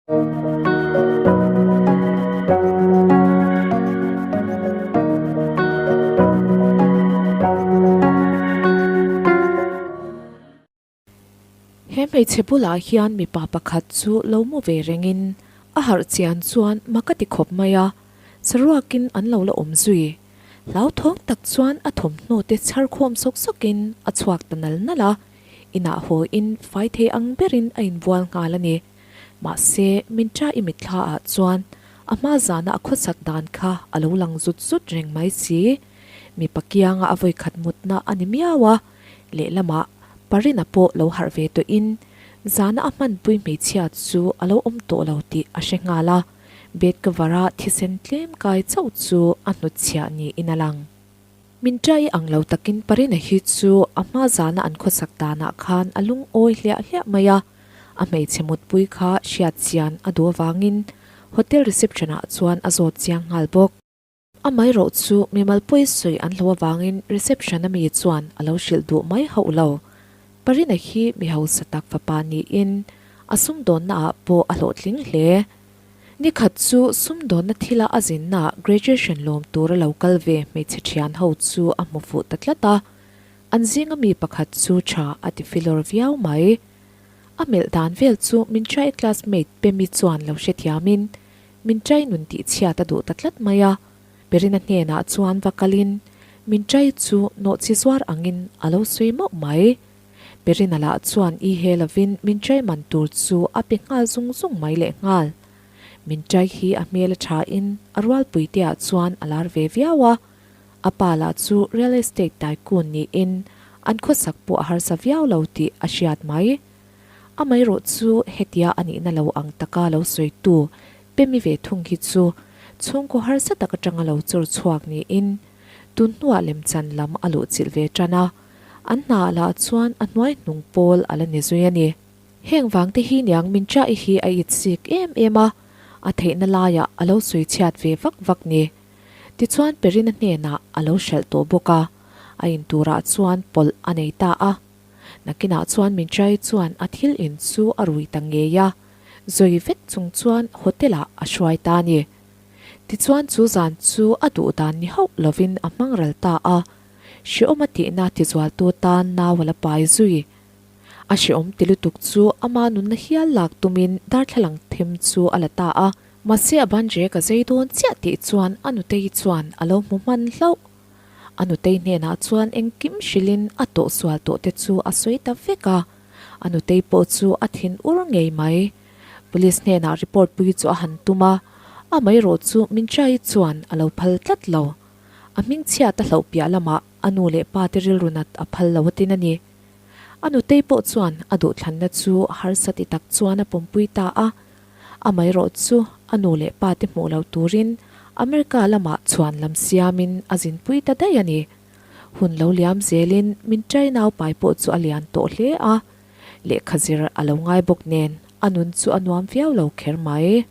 He hmeichhe bulah hian mipa pakhat chu lo mu ve rengin a harh chian chuan mak a ti khawp mai a, saruakin an lo la awm zui. Hlauthawng tak chuan a thawmhnaw te chhar khawm sawk sawkin a chhuak ta nal nal a, inah haw in fai thei ang berin a inbual nghal a ni. Mahse, Mintra i mitthla ah chuan a hma zana a khawsak dan kha a lo lang zut zut reng mai si. Mipa kianga a vawikhat mutna a ni miau a, lehlamah Parina pawh lo harh ve tawhin zana a hmanpui hmeichhia chu a lo awm tawh lo tih a hre nghal a, bed cover a thisen tlem kai chauh chu a hnutchhiah niin a lang. Min ṭai ang lo takin Parina hi chu a hma zana an khawsak danah khan a lungawi hliah hliah mai a, a hmeichhe mutpui kha hriat chian a duh avangin hotel reception ah chuan a zawt chiang nghal bawk. Amaherawh chu mimal pawi sawi an hlo avangin reception a mi chuan a lo hrilh duh mai hauh lo. Parina hi mi hausa tak fapa niin a sumdawnna ah pawh a hlawhtling hle. Ni khat chu sumdawnna thila a zinna graduation lawm tura lo kal ve hmeichhe thian ho chu a hmu fuh ta tlat a, an zinga mi pakhat chu tha a ti filawr viau mai. A melh dan vel chu min try classmate Pemi chuan lo hrethiamin min try nun tih chhiat a duh ta tlat mai a, Perina hnenah chuan va kalin min try chu nawhchi zuar angin a lo sawi mauh mai. Perina lah chuan i he lovin min trai man tur chu a pe nghal zung zung mai leh nghal. Min trai hi a hmel a tha in a rualpui te ah chuan a lar ve viau a. A pa lah chu real estate tycoon niin an khawsak pawh a harsa viau lo tih a hriat mai. Amaherawh chu hetia a nihna lo ang taka lo sawitu Pemi ve thung hi chu chhungkaw harsa tak atanga lo chawr chhuak niin tun hnuah lemchan lam a luhchilh ve tan a. An hna lah chuan a hnuai hnung pawl a la ni zui a ni. Heng vang te hi niang min chaih hi a it sik em em a, a theihna laiah a lo sawi chhiat ve vak vak ni. Tichuan Perina hnenah a lo hralh tawh bawk a, a in turah chuan pawlh a nei ta a. Nakinah chuan min chai chuan a thil in chu a rui ta ngei a, zawi vek chung chuan hotel ah a hruai ta a ni. Tichuan chu zan chu a duh dan ni hauh lovin a hmang ral ta a, Hreawm a tihna tizualtu tan nau a la pai zui. A hreawm ti lutuk chu ama nunna hial lak tumin darthlalang them chu a la ta a. Mahse a ban rek a zei dawn chiah tih chuan a nutei chuan a lo hmu hman hlauh. A nutei hnenah chuan engkim hrilhin a tawhsual tawh te chu a sawi ta vek a. A nutei pawh chu a thin ur ngei mai. Police hnenah report pui chu a han tum a, amaherawh chu Minchai chuan a lo phal tlat lo. A hmingchhiat a hlauh piah lamah a nu leh pa te rilru nat a phal lo atin a ni. A nutei pawh chuan a duhthlanna chu harsa ti tak chuan a pawmpui ta a. Amaherawh chu a nu leh pa te hmuh lo turin America lamah chhuan lam siamin a zinpui ta daih a ni. Hun lo liam zelin min ṭai naupai pawh chu a lian tawh hle a, lehkha zir a lo ngai bawk nen a nun chu a nuam viau lo kher mai.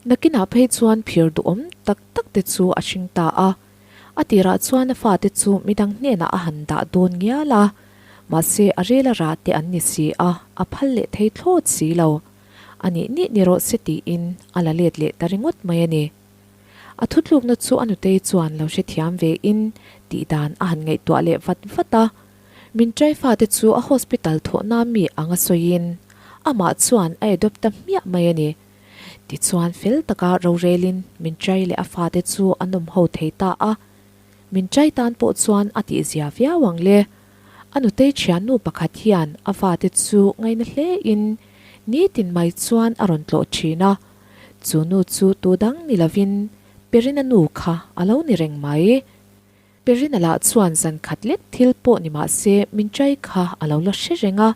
Nakinah phei chuan phir duhawm tak tak te chu a hring ta a, a tirah chuan a fate chu midang hnenah a han dah dawn ngial a, mahse a rel a rah te an ni si a, a phal leh thei thlawt si lo. A nih nih ni rawh se tiin a la let leh ta ringawt mai a ni. A thutlukna chu a nutei chuan lo hrethiam ve in tih dan a han ngaihtuah leh vat vat a, min ṭai fate chu a hospital thawhna mi anga sawiin amah chuan a adopt ta hmiah mai a ni. Tichuan fel taka rorelin min chai leh a fate chu an awm ho thei ta a, min chai tan pawh chuan a tihzia viau ang le. A nutei thiannu pakhat hian a fate chu ngaina hlein nitin mai chuan a rawn tlawh thin a, chu nu chu tu dang ni lovin Perina nu kha a lo ni reng mai. Perina lah chuan zan khat lek thil pawh ni mah se min chai kha a lo la hre reng a,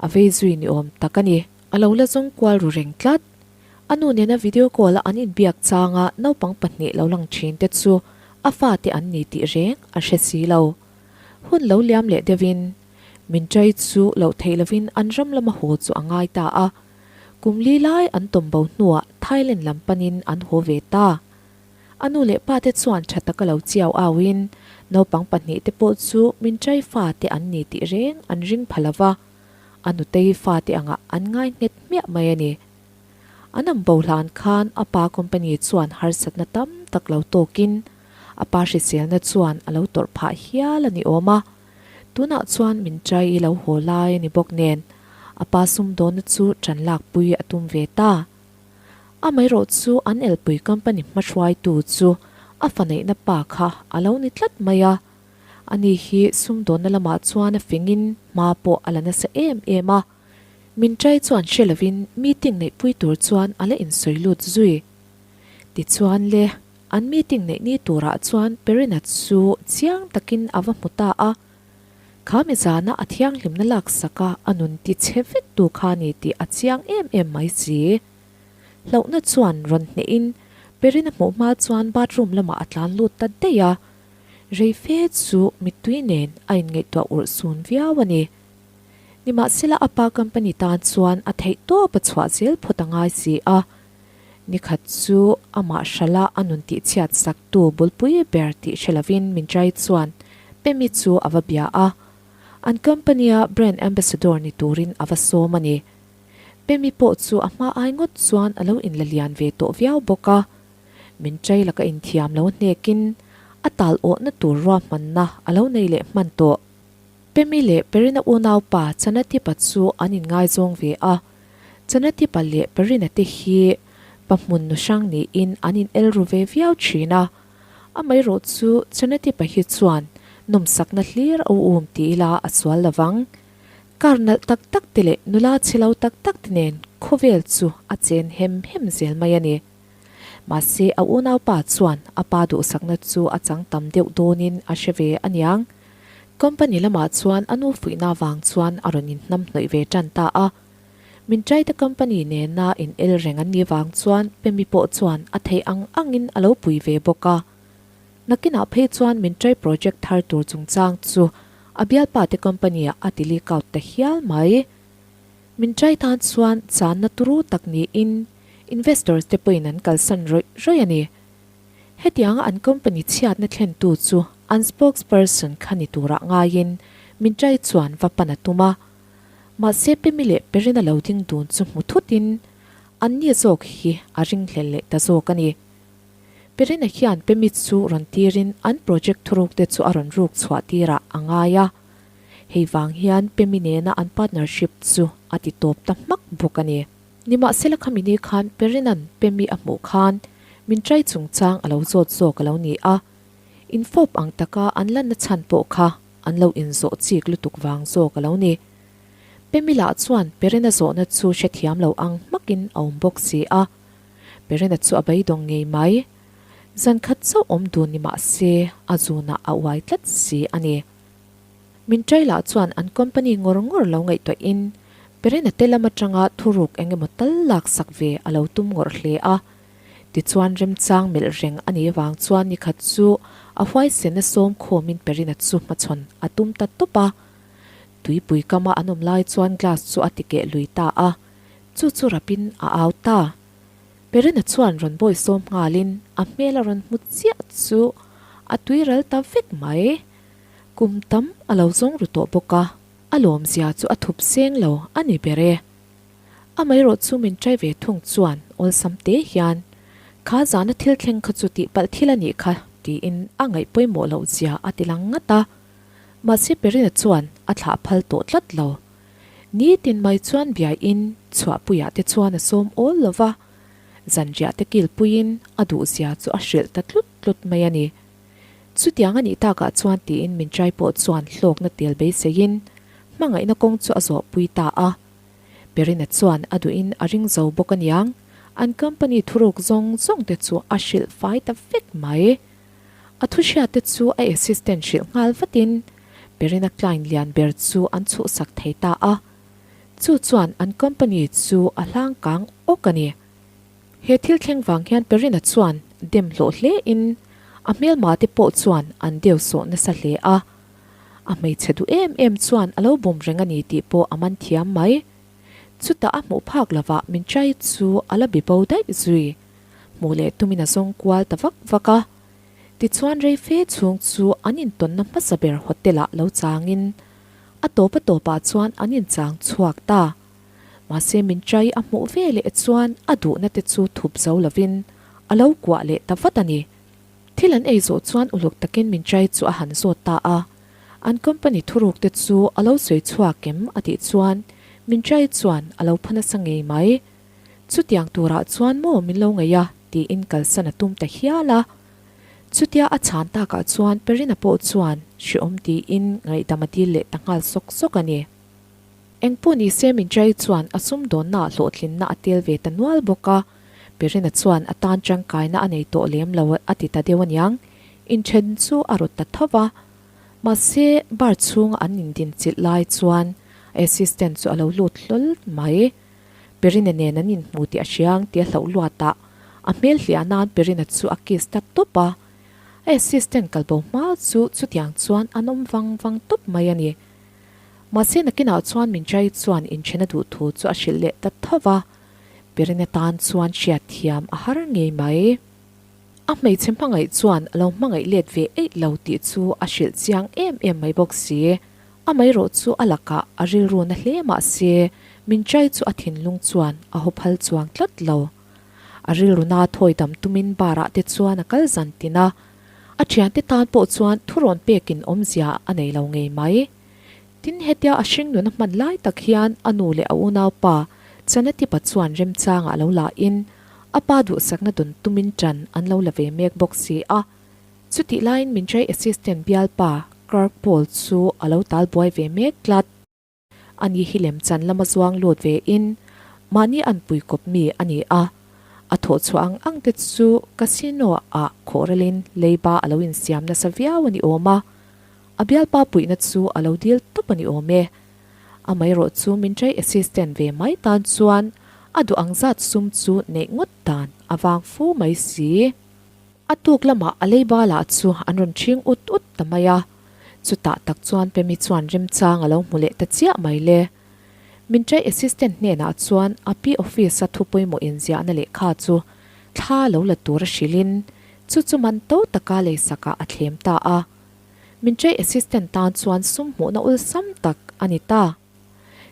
a vei zui ni awm tak a ni. A lo la zawng kual ru reng tlat. A nu nena video call a an inbiak changa naupang pahnih lo lang thin te chu a fate an ni tih reng a hre si lo. Hun lo liam leh deuhin min chai chu loh theih lovin an ram lama haw chu a ngai ta a. Kum li lai an tawm bo hnuah Thailand lam panin an haw ve ta. A nu leh pa te chuan tha taka lo chiau auin naupang pahnih te pawh chu min chai fate an ni tih reng an ring pha lova. A nutei fate angah an ngai nghet hmiah mai a ni. An an bo hlan khan a pa company chuan harsatna tam tak lo tawkin a pa hriselna chuan a lo tawrh phah hial a ni awm a. Tunah chuan min chai i lo haw lai a ni bawk nen a pa sumdawnna chu ṭan lakpui a tum ve ta. Amaherawh chu an elpui company hmahruaitu chu a fa neihna pa kha a lo ni tlat mai a. Ani hi sumdawnna lamah chuan a fingin hma pawh a la nasa em em a. Min chai chuan hre lovin meeting neihpui tur chuan a la insawi lut zui. Tichuan le, an meeting neih ni turah chuan Perina chu chiang takin a va hmu ta a. Kha mi zana a thianghlimna laksaka a nun ti chhe vek tu kha ni tih a chiang em em mai si. Hlauhna chuan rawn hnehin Perina hmuh hma chuan bathroom lamah a tlan lut ta daih a. Rei fe chu mittui nen a inngaihtuah urh sun viau a ni. Nimahsela a pa company tan chuan a theih tawp a chhuah zel phawt a ngai si a. Nikhat chu amah hrala a nun tihchhiat saktu bulpui ber tih hre lovin Minchai chuan Pemi chu a va bia a. An company-a brand ambassador ni turin a va sawm a ni. Pemi pawh chu a hma ai ngawt chuan a lo inla lian ve tawh viau bawk a. Minchai laka inthiam lo hnekin a tal awhna tur ruahmanna a lo nei leh hman tawh. Pemi leh Perina unaupa Chanatipa chu an inngaizawng ve a. Chanatipa leh Perina te hi pa hmun nu hrang niin an in el ru ve viau thin a. Amaherawh chu Chanatipa hi chuan nawmsakna hlir a um ti ila a sual lovang. Kar nalh tak tak te leh nula chhe lo tak tak te nen khawvel chu a chen hem hem zel mai a ni. Mahse a unaupa chuan a pa duhsakna chu a chang tam deuh dawnin a hre ve aniang. Company lamah chuan a nu fuihna vang chuan a rawn inhnam hnawih ve tan ta a. Min Chaite company nena in el reng an nih vang chuan Pemi pawh chuan a theih ang angin a lo pui ve bawk a. Nakinah phei chuan Min Chai project thar tur chungchang chu a bialpa te company ah a ti leak out ta hial mai. Min Chai tan chuan channa turu tak niin investors te pawhin an kalsan rawih rawih a ni. Hetianga an company chhiatna thlentu chu an spokesperson kha ni turah ngaiin Minchai chuan va pan a tum a. Mahse Pemi leh Perina lo ding dun chu hmu thutin anni zawk hi a ringhlel leh ta zawk a ni. Perina hian Pemi chu rawn tirin an project thuruk te chu a rawn ruk chhuah tirah a ngai a. Hei vang hian Pemi nena an partnership chu a ti tawp ta hmak bawk a ni. Nimahsela khami ni khan Perinan Pemi a hmuh khan min trai chungchang a lo zawt zawk a lo ni a, infawp ang taka an lanna chhan pawh kha an lo inzawh chik lutuk vang zawk a lo ni. Pemi lah chuan Perina zawhna chu hrethiam lo ang hmakin a awm bawk si a, Perina chu a beidawng ngei mai. Zan khat chauh awm dun ni mah se a zunah a uai tlat si a ni. Min trai lah chuan an company ngawr ngawr lo ngaihtuahin Perina te lam atanga thuruk eng emaw tal laksak ve a lo tum ngawrh hle a. Tichuan remchang melh reng a nih avang chuan nikhat chu a huaisen a sawm khawmin Perina chu hmachhawn a tum ta tawp a. Tuipui kama an awm lai chuan glass chu a tikeh lui ta a, chu chu rapin a au ta. Perina chuan rawn bawi sawm nghalin a hmel a rawn hmu chiah chu a tuiral ta vek mai. Kum tam a lo zawng ru tawh bawk a, a lawmzia chu a thup seng lo a ni ber e. Amaherawh chu min trai ve thung chuan awlsam te hian, Kha zana thil thleng kha chu tihpalh thil a nih kha tiin a ngaih pawimawh loh zia a ti lang ngat a. Mahse Perina chuan a thlah phal tawh tlat lo. Nitin mai chuan biain chhuahpuiah te chuan a sawm awl lo va, zanriah te kilpuiin a duhzia chu a hrilh ta tlut tlut mai a ni. Chutiang a nih takah chuan tiin min trai pawh chuan hlawkna tel beiseiin hmangaihna kawng chu a zawhpui ta a. Perina chuan a duhin a ring zo bawk aniang, an company thuruk zawng zawng te chu a hrilh fai ta vek mai. A thu hriat te chu a assistant hrilh nghal vatin Perina client lian ber chu an chhuhsak thei ta a. Chu chuan an company chu a hlang kang awk a ni. He thil thleng vang hian Perina chuan dem hlawh hle in a hmelma te pawh chuan an deu sawh nasa hle a. A hmeichhe duh em em chuan a lo bum reng a ni tih pawh a man thiam mai. Chutah a hmuh phak lovah min chai chu a la bi bo daih zui. Hmuh leh tumin a zawng kual ta vak vak a. Tichuan rei fe chhung chu an intawnna hmasa ber hotel ah lo changin a tawp a tawpah chuan an inchang chhuak ta. Mahse min chai a hmuh ve leh chuan a duhna te chu thup zo lovin a lo kuah leh ta vat a ni. Thil an ei zawh chuan uluk takin min chai chu a han zawt ta a. An company thuruk te chu a lo sawi chhuak em a tih chuan min chai chuan a lo pha nasa ngei mai. Chutiang turah chuan maw min lo ngaih a tiin kalsan a tum ta hial a. Chutia a chhan takah chuan Perina pawh chuan hreawm tiin ngaihdam a dil leh ta nghal sawk sawk a ni. Engpawh ni se Minchai chuan a sumdawnnaah hlawhtlinna a tel ve ta nual bawk a, Perina chuan a tan tangkaina a nei tawh lem lo a ti ta deuh aniang, inthen chu a rawt ta tho va. Mahse, bar chhunga an indinchilh lai chuan a assistant chu a lo lut hlawl mai. Perina nen an inhmu tih a hriang tih a hlauh luatah a hmel hliah nan Perina chu a kiss ta tawp a. A assistant kalbo hma chu chutiang chuan an awm vang vang tawp mai a ni. Mahse nakinah chuan min chai chuan inthen a duh thu chu a hrilh leh ta tho va, Perina tan chuan hriatthiam a har ngei mai. A hmeichhe hmangaih chuan a lo hmangaih let ve eih lo tih chu a hrilh chiang em em mai bawk si. Amaherawh chu a lakah a rilru na hle mah se min chai chu a thinlung chuan a haw phal chuang tlat lo. A rilru na thawi dam tumin bar ah te chuan a kal zan tin a, a thiante tan pawh chuan thurawn pekin awmzia a nei lo ngei mai. Tin hetia a hringnun a hman lai tak hian a nu leh a unaupa Chanatipa chuan remchangah lo la in a pa duhsakna dawn tumin tan an lo la ve mek bawk si a. Chutih laiin Minchai assistant bialpa Kirk Paul chu a lo tal buai ve mek tlat. Ani hi lemchan lama zuang lut ve in mahni an pui kawp mi a ni a, a thawh chhuah ang ang te chu casino ah khawhrelin leiba a lo insiam nasa viau a ni awm a, a bialpa puihna chu a lo dil tawp a ni awm e. Amaherawh chu min tray assistant ve mai tan chuan a duh ang zat sum chu neih ngawt dan a vang fu mai si. A tuk lamah a leiba lah chu an rawn ṭhing ut ut ta mai a, chutah tak chuan Pemi chuan remchang a lo hmu leh ta chiah mai le. Min ṭai assistant hnenah chuan a pi office a thu pawimawh inziahna lehkha chu thla lo la tur a hrilhin chu chu man to taka leisakah a thlem ta a. Min ṭai assistant tan chuan sum hmuhna awlsam tak a ni ta.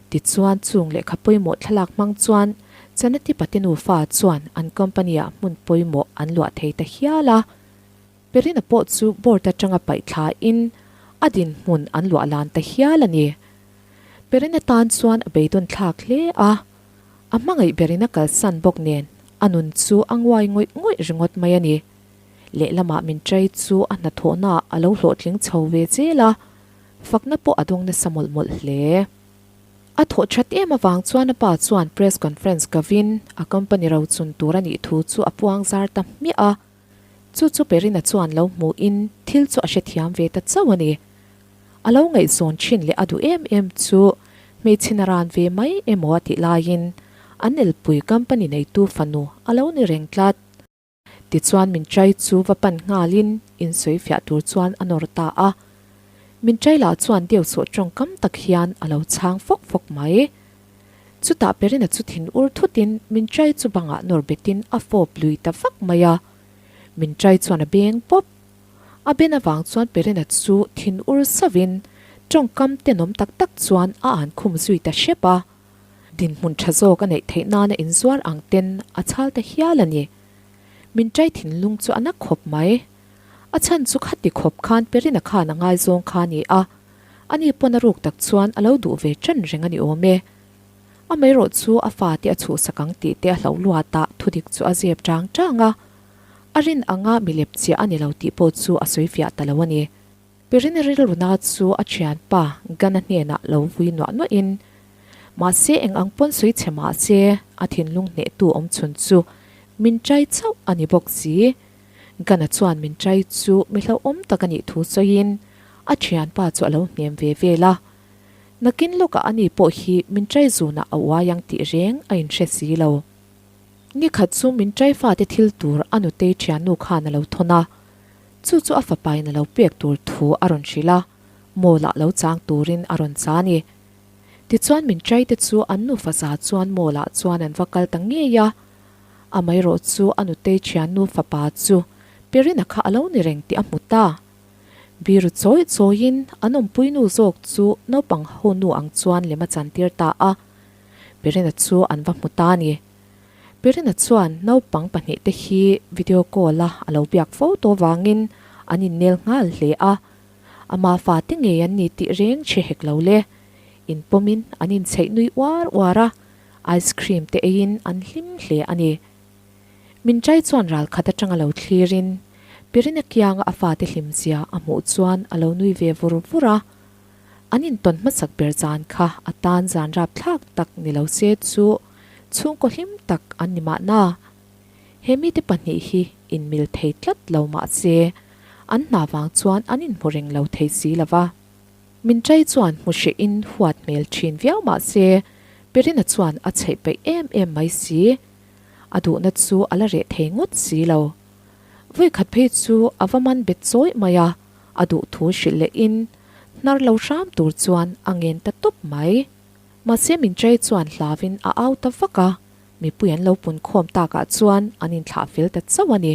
Tichuan chung lehkha pawimawh thlalak hmang chuan Chanati Pate nufa chuan an company-ah hmun pawimawh an luah thei ta hial a. Perina pawh chu board atanga paih thlain a dinhmun an luah lan ta hial a ni. Perina tan chuan a beidawn thlak hle a, a hmangaih berin a kalsan bawk nen a nun chu a nguai ngawih ngawih ringawt mai a ni. Lehlamah min chai chu a hnathawhnaah a lo hlawhtling chho ve zel a. Fakna pawh a dawng nasa mawlh mawlh hle. A thawh that em avang chuan a pa chuan press conference kovin a company rochun tur a nih thu chu a puang zar ta hmiah a. Chu chu Perina chuan lo hmuhin thil chu a hrethiam ve ta chauh a ni. A lo ngaihzawn thin leh a duh em em chu hmeichhe naran ve mai emaw a tih laiin an elpui company neitu fanu a lo ni reng tlat. Tichuan min chai chu va pan nghalin insawi fiah tur chuan a nawr ta a. Min chai lah chuan deuhsawh tawngkam tak hian a lo chhang fawk fawk mai. Chutah Perina chu thin ur thutin min chai chu bangah nawr betin a fawp lui ta vak mai a. Min chai chuan a beng pawp. A ben avang chuan Perina chu thin ur sauhin tawngkam tenawm tak tak chuan a an khum zui ta hrep a. Dinhmun tha zawk a neih theih nana inzuar ang ten a chhal ta hial a ni. Min ṭai thinlung chu a na khawp mai. A chhan chu khati khawp khan Perina khan a ngaizawng kha a ni a, ani pawn a ruk tak chuan a lo duh ve ṭan reng a ni awm e. Amaherawh chu a fate a chhuhsak ang tih te a hlauh luat a, thudik chu a zep ṭang ṭang a. A rin anga milep chiah a ni lo tih pawh chu a sawi fiah ta lo a ni. Perina rilruna chu a thianpa Gana hnenah lo vui nuah nuahin, mahse eng ang pawn sawi chhe mahse a thinlung hnehtu awm chhun chu min chai chauh a ni bawk si. Gana chuan min chai chu mi hlauhawm tak a nih thu sawiin a thianpa chu a lo hnem ve vel a. Nakin lawkah ani pawh hi min chai zunah a uai ang tih reng a inhre si lo. Nikhat chu min chai fate thil tur a nutei thiannu khan a lo thawn a. Chu chu a fapain a lo pek tur thu a rawn hrilh a, mall ah lo chang turin a rawn cha a ni. Tichuan min chaite chu an nufa za chuan mall ah chuan an va kal ta ngei a. Amaherawh chu a nutei thiannu fapa chu Perina kha a lo ni reng tih a hmu ta. Biru chawi chawiin an awmpuinu zawk chu naupang ho nu ang chuan lem a chantir ta a. Perina chu an va hmu ta a ni. Perina chuan naupang pahnihte hi video call a a lo biak fo tawh vangin an innel nghal hle a. Ama fate ngei an ni tih reng chhe hek lo le. Inpawmin an inchheih nui uar uar a, ice cream te eiin an hlim hle a ni. Min chai chuan ral khat atanga lo thlirin Pirina kianga a fate hlimzia a hmuh chuan a lo nui ve vur vur a. An intawn hmasak ber zan kha a tan zan rapthlak tak ni lo se chu chhungkaw hlim tak an ni mahna. He mite pahnih hi inmil thei tlat lo mah se an hna vang chuan an inhmu reng lo thei si lo va. Min chai chuan hmu hrehin huat hmel thin viau mah se Pirina chuan a chheih peih em em mai si. A duhna chu a la reh thei ngawt si lo. Vawikhat phei chu a va man bet chawih mai a, a duh thu hrilh lehin hnar lo hram tur chuan a ngen ta tawp mai. Mahse min chai chuan hlavin a au ta vak a, mipui an lo pun khawm takah chuan an inthlah fel ta chauh a ni.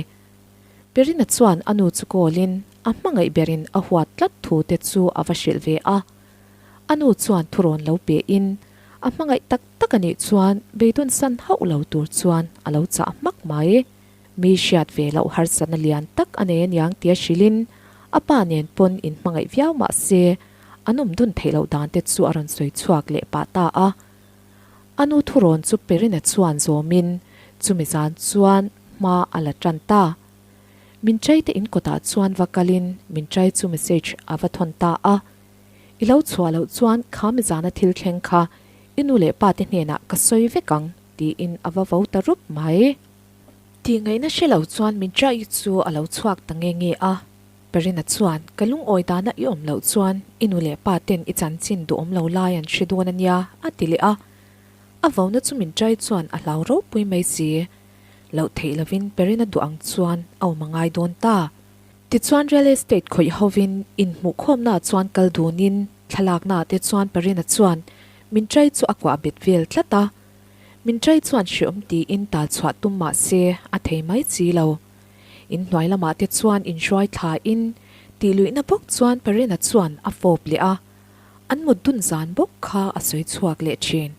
Perina chuan a nu chu kawlin a hmangaih berin a huat tlat thu te chu a va hrilh ve a. A nu chuan thurawn lo pein a hmangaih tak tak a nih chuan beidawn san hauh lo tur chuan a lo chah hmak mai. Mi hriat ve loh harsatna lian tak a nei aniang tia hrilhin a pa nen pawn inhmangaih viau mah se an awm dun theih loh dan te chu a rawn sawi chhuak leh pah ta a. A nu thurawn chu Perina chuan zawmin chumi zan chuan hma a la tan ta. Min chaite in kawtah chuan va kalin min chai chu message a va thawn ta a. I lo chhuah loh chuan kha mizana thil thleng kha i nu leh pa te hnenah ka sawi vek ang tiin a va vo ta rup mai. Tih ngaihna hre lo chuan min chaih chu a lo chhuak ta nge nge a. Perina chuan ka lungawi dana i awm loh chuan i nu leh pa ten i chanchin duhawm lo lai an hre dawn a nia a ti leh a. A vona chu min chai chuan a hlau ropui mai si. Loh theih lovin Perina duh ang chuan a awm a ngai dawn ta. Tichuan real estate khawih hovin inhmuhkhawmnaah chuan kal dunin thlalaknaah te chuan Parina chuan min chai chu a kuah bet vel tlat a. Min chai chuan hreawm tiin tal chhuah tum mah se a thei mai chi lo. Inhnuai lamah te chuan inhruai thlain tihluihna bawk chuan Parina chuan a fawp leh a. An mut dun zan bawk kha a sawi chhuak leh thin.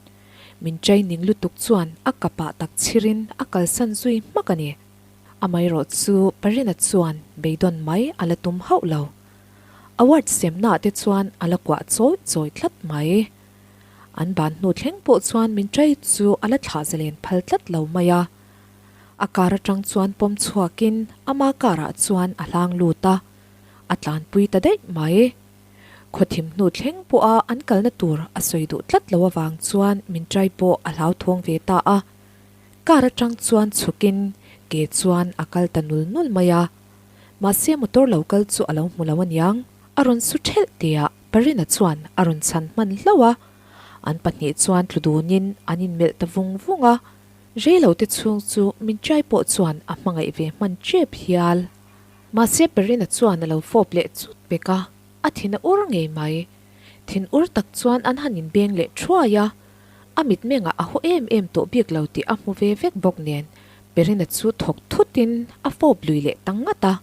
Min chai ning lutuk chuan a kapah tak chhirin a kalsan zui hmak a ni. Amaherawh chu Parina chuan beidawn mai a la tum hauh lo. Award semnaah te chuan a la kuah chawi chawi tlat mai. An ban hnu thleng pawh chuan min chai chu a la thlah zalen phal tlat lo mai a. A car atang chuan pawm chhuakin ama car ah chuan a hlang lut a, a tlanpui ta daih mai. Khawthim hnu thleng pawha an kalna tur a sawi duh tlat lo avang chuan min chai pawh a hlauthawng ve ta a. Car atang chuan chhukin ke chuan a kal ta nul nul mai a, mahse motor lo kal chu a lo hmu lo aniang. A rawn su thelh teh ah Parina chuan a rawn chhan hman hlauh a, an pahnih chuan tlu dunin an inmelh ta vung vung a, reilo te chhung chu Minchai pawh chuan a hmangaih ve hman tep hial. Mahse Parina chuan a lo fawp leh chut pek a, a thin a ur ngei mai. Thin ur tak chuan an han inbeng leh thuai a, A mitmengah a haw em em tawh bik lo tih a hmu ve vek bawk nen Perina chu thawk thutin a fawp lui leh ta ngat a,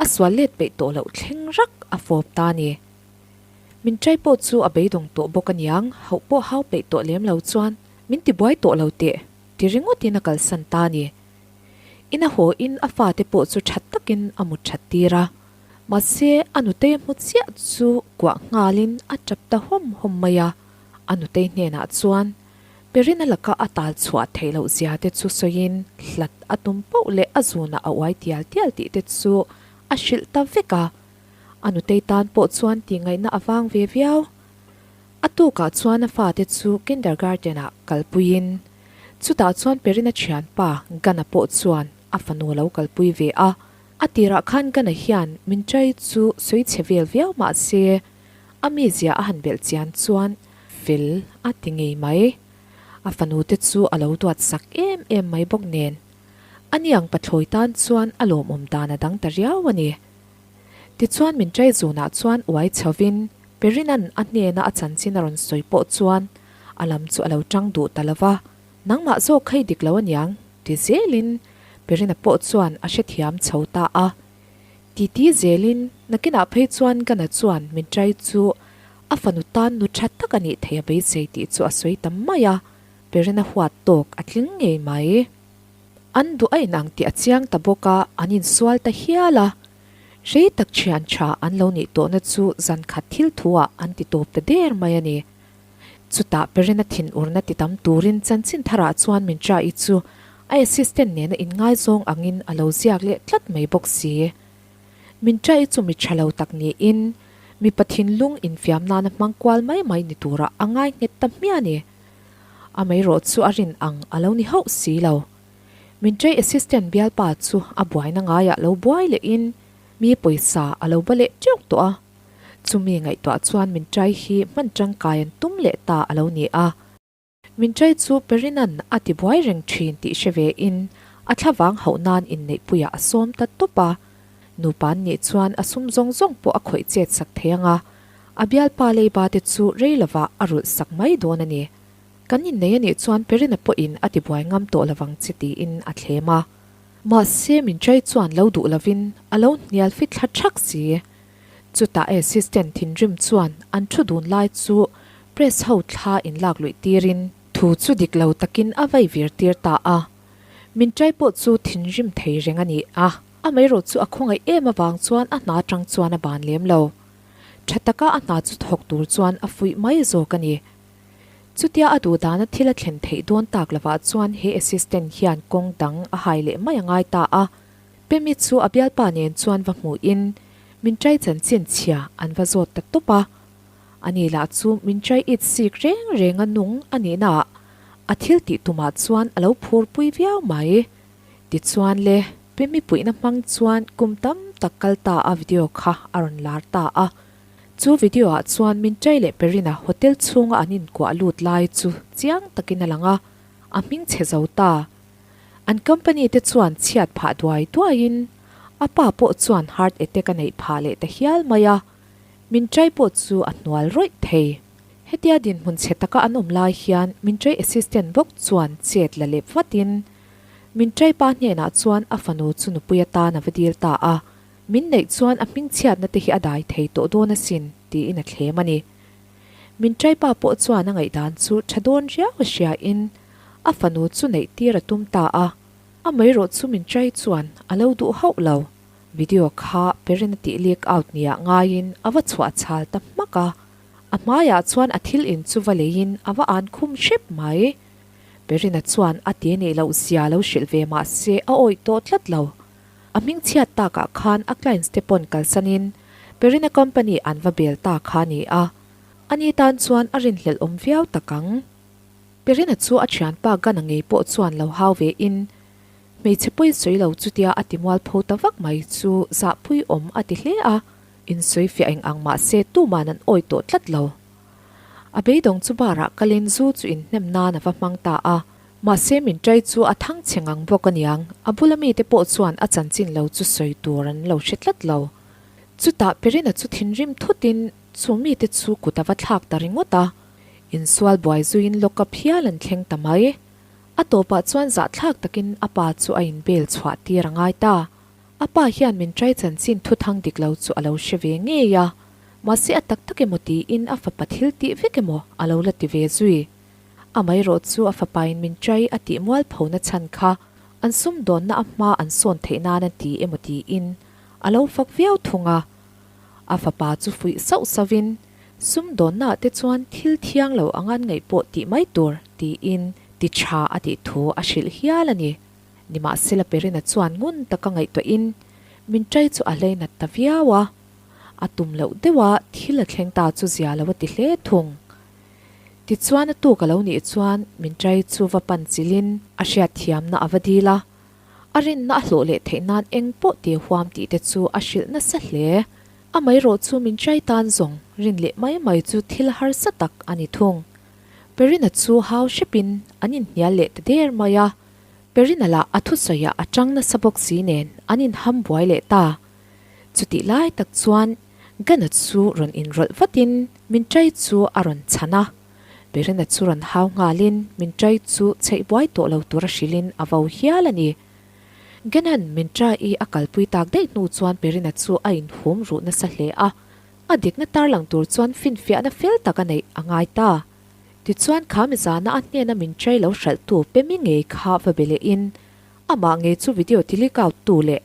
a sual let peih tawh loh thleng rak a fawp ta a ni. Min chai pawh chu a beidawng tawh bawk aniang, hauh pawh hau peih tawh lem lo chuan min tibuai tawh lo teh ti ringawtin a kalsan ta a ni. Ina haw in a fate pawh chu tha takin a mut that tir a, mahse a nutei a hmu chiah chu kuah nghalin a tap ta hawm hawm mai a. A nutei hnenah chuan Perina laka a tal chhuah theih loh zia te chu sawiin hlat a tum poh leh a zunah a uai tial tial tih te chu a hrilh ta vek a. A nutei tan pawh chuan tihngaihna a vang ve viau. A tukah chuan a fate chu kindergarten-ah kalpuiin chutah chuan Perina thianpa Gana pawh chuan a fanu a lo kalpui ve a. A tirah khan Gana hian min chai chu sawi chhe vel viau mah se A mizia a han belh chian chuan fel a ti ngei mai. A fanu te chu a lo duat sak em em mai bawk nen. A niang pathlawi tan chuan a lawmawm dan a dang ta riau a ni. Tichuan min chai zunah chuan uai chhovin Perina'n a hnena a chanchin a rawn sawi pawh chuan a lam chu a lo tang duh ta lo va, Nangmah zawk kha i dik lo aniang ti zelin Perina pawh chuan a hrethiam chho ta a. Titi zelin nakinah phei chuan Gana chuan min chai chu a fanu tan nu tha tak a nih theih a beisei tih chu a sawi ta mai a. Perina huat tawk a tling ngei mai. An duh a inang tih a chiang ta bawk a, an insual ta hial a. Rei tak thian tha an lo nih tawhna chu zan khat thil thu ah an ti tawp ta der mai a ni. Chutah Perina thinurna ti tam turin chanchin tharah chuan min Tra-i chu a assistant nena inngaizawng angin a lo ziak leh tlat mai bawk si. Min Tra-i chu mi tha lo tak niin mipa thinlung infiam nana hmang kual mai mai ni turah a ngai nghet ta hmiah a ni. Amaherawh chu a rin ang a lo ni hauh si lo. Min Tra-i assistant bialpa chu a buaina ngaiah lo buai lehin mi pawisa a lo ba leh teuh tawh a. Chumi ngaihtuah chuan min trai hi hman tangkai an tum leh ta a lo ni a. Min trai chu Perinan a ti buai reng thin tih hre ve in a thlavang hauh nan inneihpuiah a sawm ta tawp a. Nupa an nih chuan a sum zawng zawng pawh a khawih chet sak thei ang a, a bialpa leiba te chu rei lovah a rulh sak mai dawn a ni. Kan innei a nih chuan Perina pawhin a ti buai ngam tawh lovang che tiin a thlem a. Mahse min trai chuan lo duh lovin a lo hnial fit thla thak si. Chutah assistant thinrim chuan an thu dun lai chu press ho thla in lak luih tirin thu chu dik lo takin a vai vir tir ta a. Min trai pawh chu thinrim thei reng a ni a, amaherawh chu a khawngaih em avang chuan a hna atang chuan a ban lem lo. Tha taka a hna chu thawk tur chuan a fuih mai zawk a ni. Chutia a duh dana thil a thlen theih dawn tak lovah chuan he assistant hian kawng dang a hai leh mai a ngai ta a. Pemi chu a bialpa nen chuan va hmuhin min trai chanchin chhia an va zawt ta tawp a. Ani lah chu min trai it sik reng reng a nung a nihnaah a thil tih tumah chuan a lo phur pui viau mai. Tichuan le, Pemi puihna hmang chuan kum tam tak kal ta a video kha a rawn lar ta a. Chu video ah chuan min trai leh Perina hotel chhunga an inkuah lut lai chu chiang takin a lang a, a hming chhe zo ta. An company te chuan chhiat phah duai duaiin a pa pawh chuan heart attack a neih phah leh ta hial mai a, min trai pawh chu a hnual rawih thei. Hetia dinhmun chhe taka an awm lai hian min trai assistant bawk chuan chet la lep vatin min trai pa hnenah chuan a fanu chu nupui atan a va dil ta a, min neih chuan a hmingchhiatna te hi a dai thei tawh dawn asin tiin a thlem a ni. Min trai pa pawh chuan a ngaihdan chu tha dawn riau a hriain A fanu chu neih tir a tum ta a, amaherawh chu min trai chuan a lo duh hauh lo. Video kha Perina tih leak out nia ngaiin a va chhuah chhal ta hmak a, a hmaiah chuan a thil in chu va leiin a va an khum hrep mai. Perina chuan a ti nih loh zia lo hrilh ve mah se a awih tawh tlat lo. A hming chhiat takah khan a clients te pawn kalsanin Perina company an va bel ta kha a ni a, ani tan chuan a rinhlelh awm viau tak ang. Perina chu a thianpa Gana ngei pawh chuan lo hau ve in, hmeichhe pawi sawi lo chutia a ti mualpho ta vak mai chu zahpui awm a ti hle a, insawi fiah eng ang mah se tuman an awi tawh tlat lo. A beidawng chu bar ah kalin zu chu inhnem nan a va hmang ta a, mahse min ṭai chu a thang chhe ngang bawk aniang, a bula mite pawh chuan a chanchin lo chu sawi tur an lo hre tlat lo. Chutah Perina chu thinrim thutin chu mite chu kut a va thlak ta ringawt a. Insual buai zuiin lockup hial an thleng ta mai. A tawpah chuan zahthlak takin a pa chu a inbel chhuah tir a ngai ta. A pa hian min trai chanchin thuthang dik lo chu a lo hre ve ngei a, mahse a tak tak emaw tiin a fapa thil tih vek emaw a lo la ti ve zui. Amaherawh chu a fapain min trai a tih mualphona chhan kha an sumdawnna a hma an sawn theih nan a ti emaw tiin a lo fak viau thung a. A fapa chu fuih sauh sauhin Sumdawnnaah te chuan thil thiang lo anga an ngaih pawh tih mai tur tiin ti tha a tih thu a hrilh hial a ni. Nimahsela Perina chuan ngun taka ngaihtuahin min ṭai chu a hleinat ta viau a, a tum loh deuha thil a thleng ta chu zia lo a ti hle thung. Tichuan a tuk a lo nih chuan min ṭai chu va pan chilhin a hriatthiamna a va dil a, a rinna a hlawh leh theih nan eng pawh ti huam tih te chu a hrilh nasa hle. Amaherawh chu min trai tan zawng rin leh mai mai chu thil harsa tak a ni thung. Perina chu hau hrepin an inhnial leh ta der mai a, Perina lah a thusawiah a tang nasa bawk si nen an inham buai leh ta. Chutih lai tak chuan Gana chu rawn inrawlh vatin min trai chu a rawn chhan a, Perina chu rawn hau nghalin min trai chu chheih buai tawh lo tura hrilhin a vo hial a ni. Genan min trai a kalpui tak daih hnu chuan Perina chu a inhum ruh nasa hle a, a dikna tarlang tur chuan finfiahna fel tak a neih a ngai ta. Tichuan kha mi zana a hnena min chai lo hralhtu Pemi ngei kha va be lehin amah ngei chu video ti leak out tu leh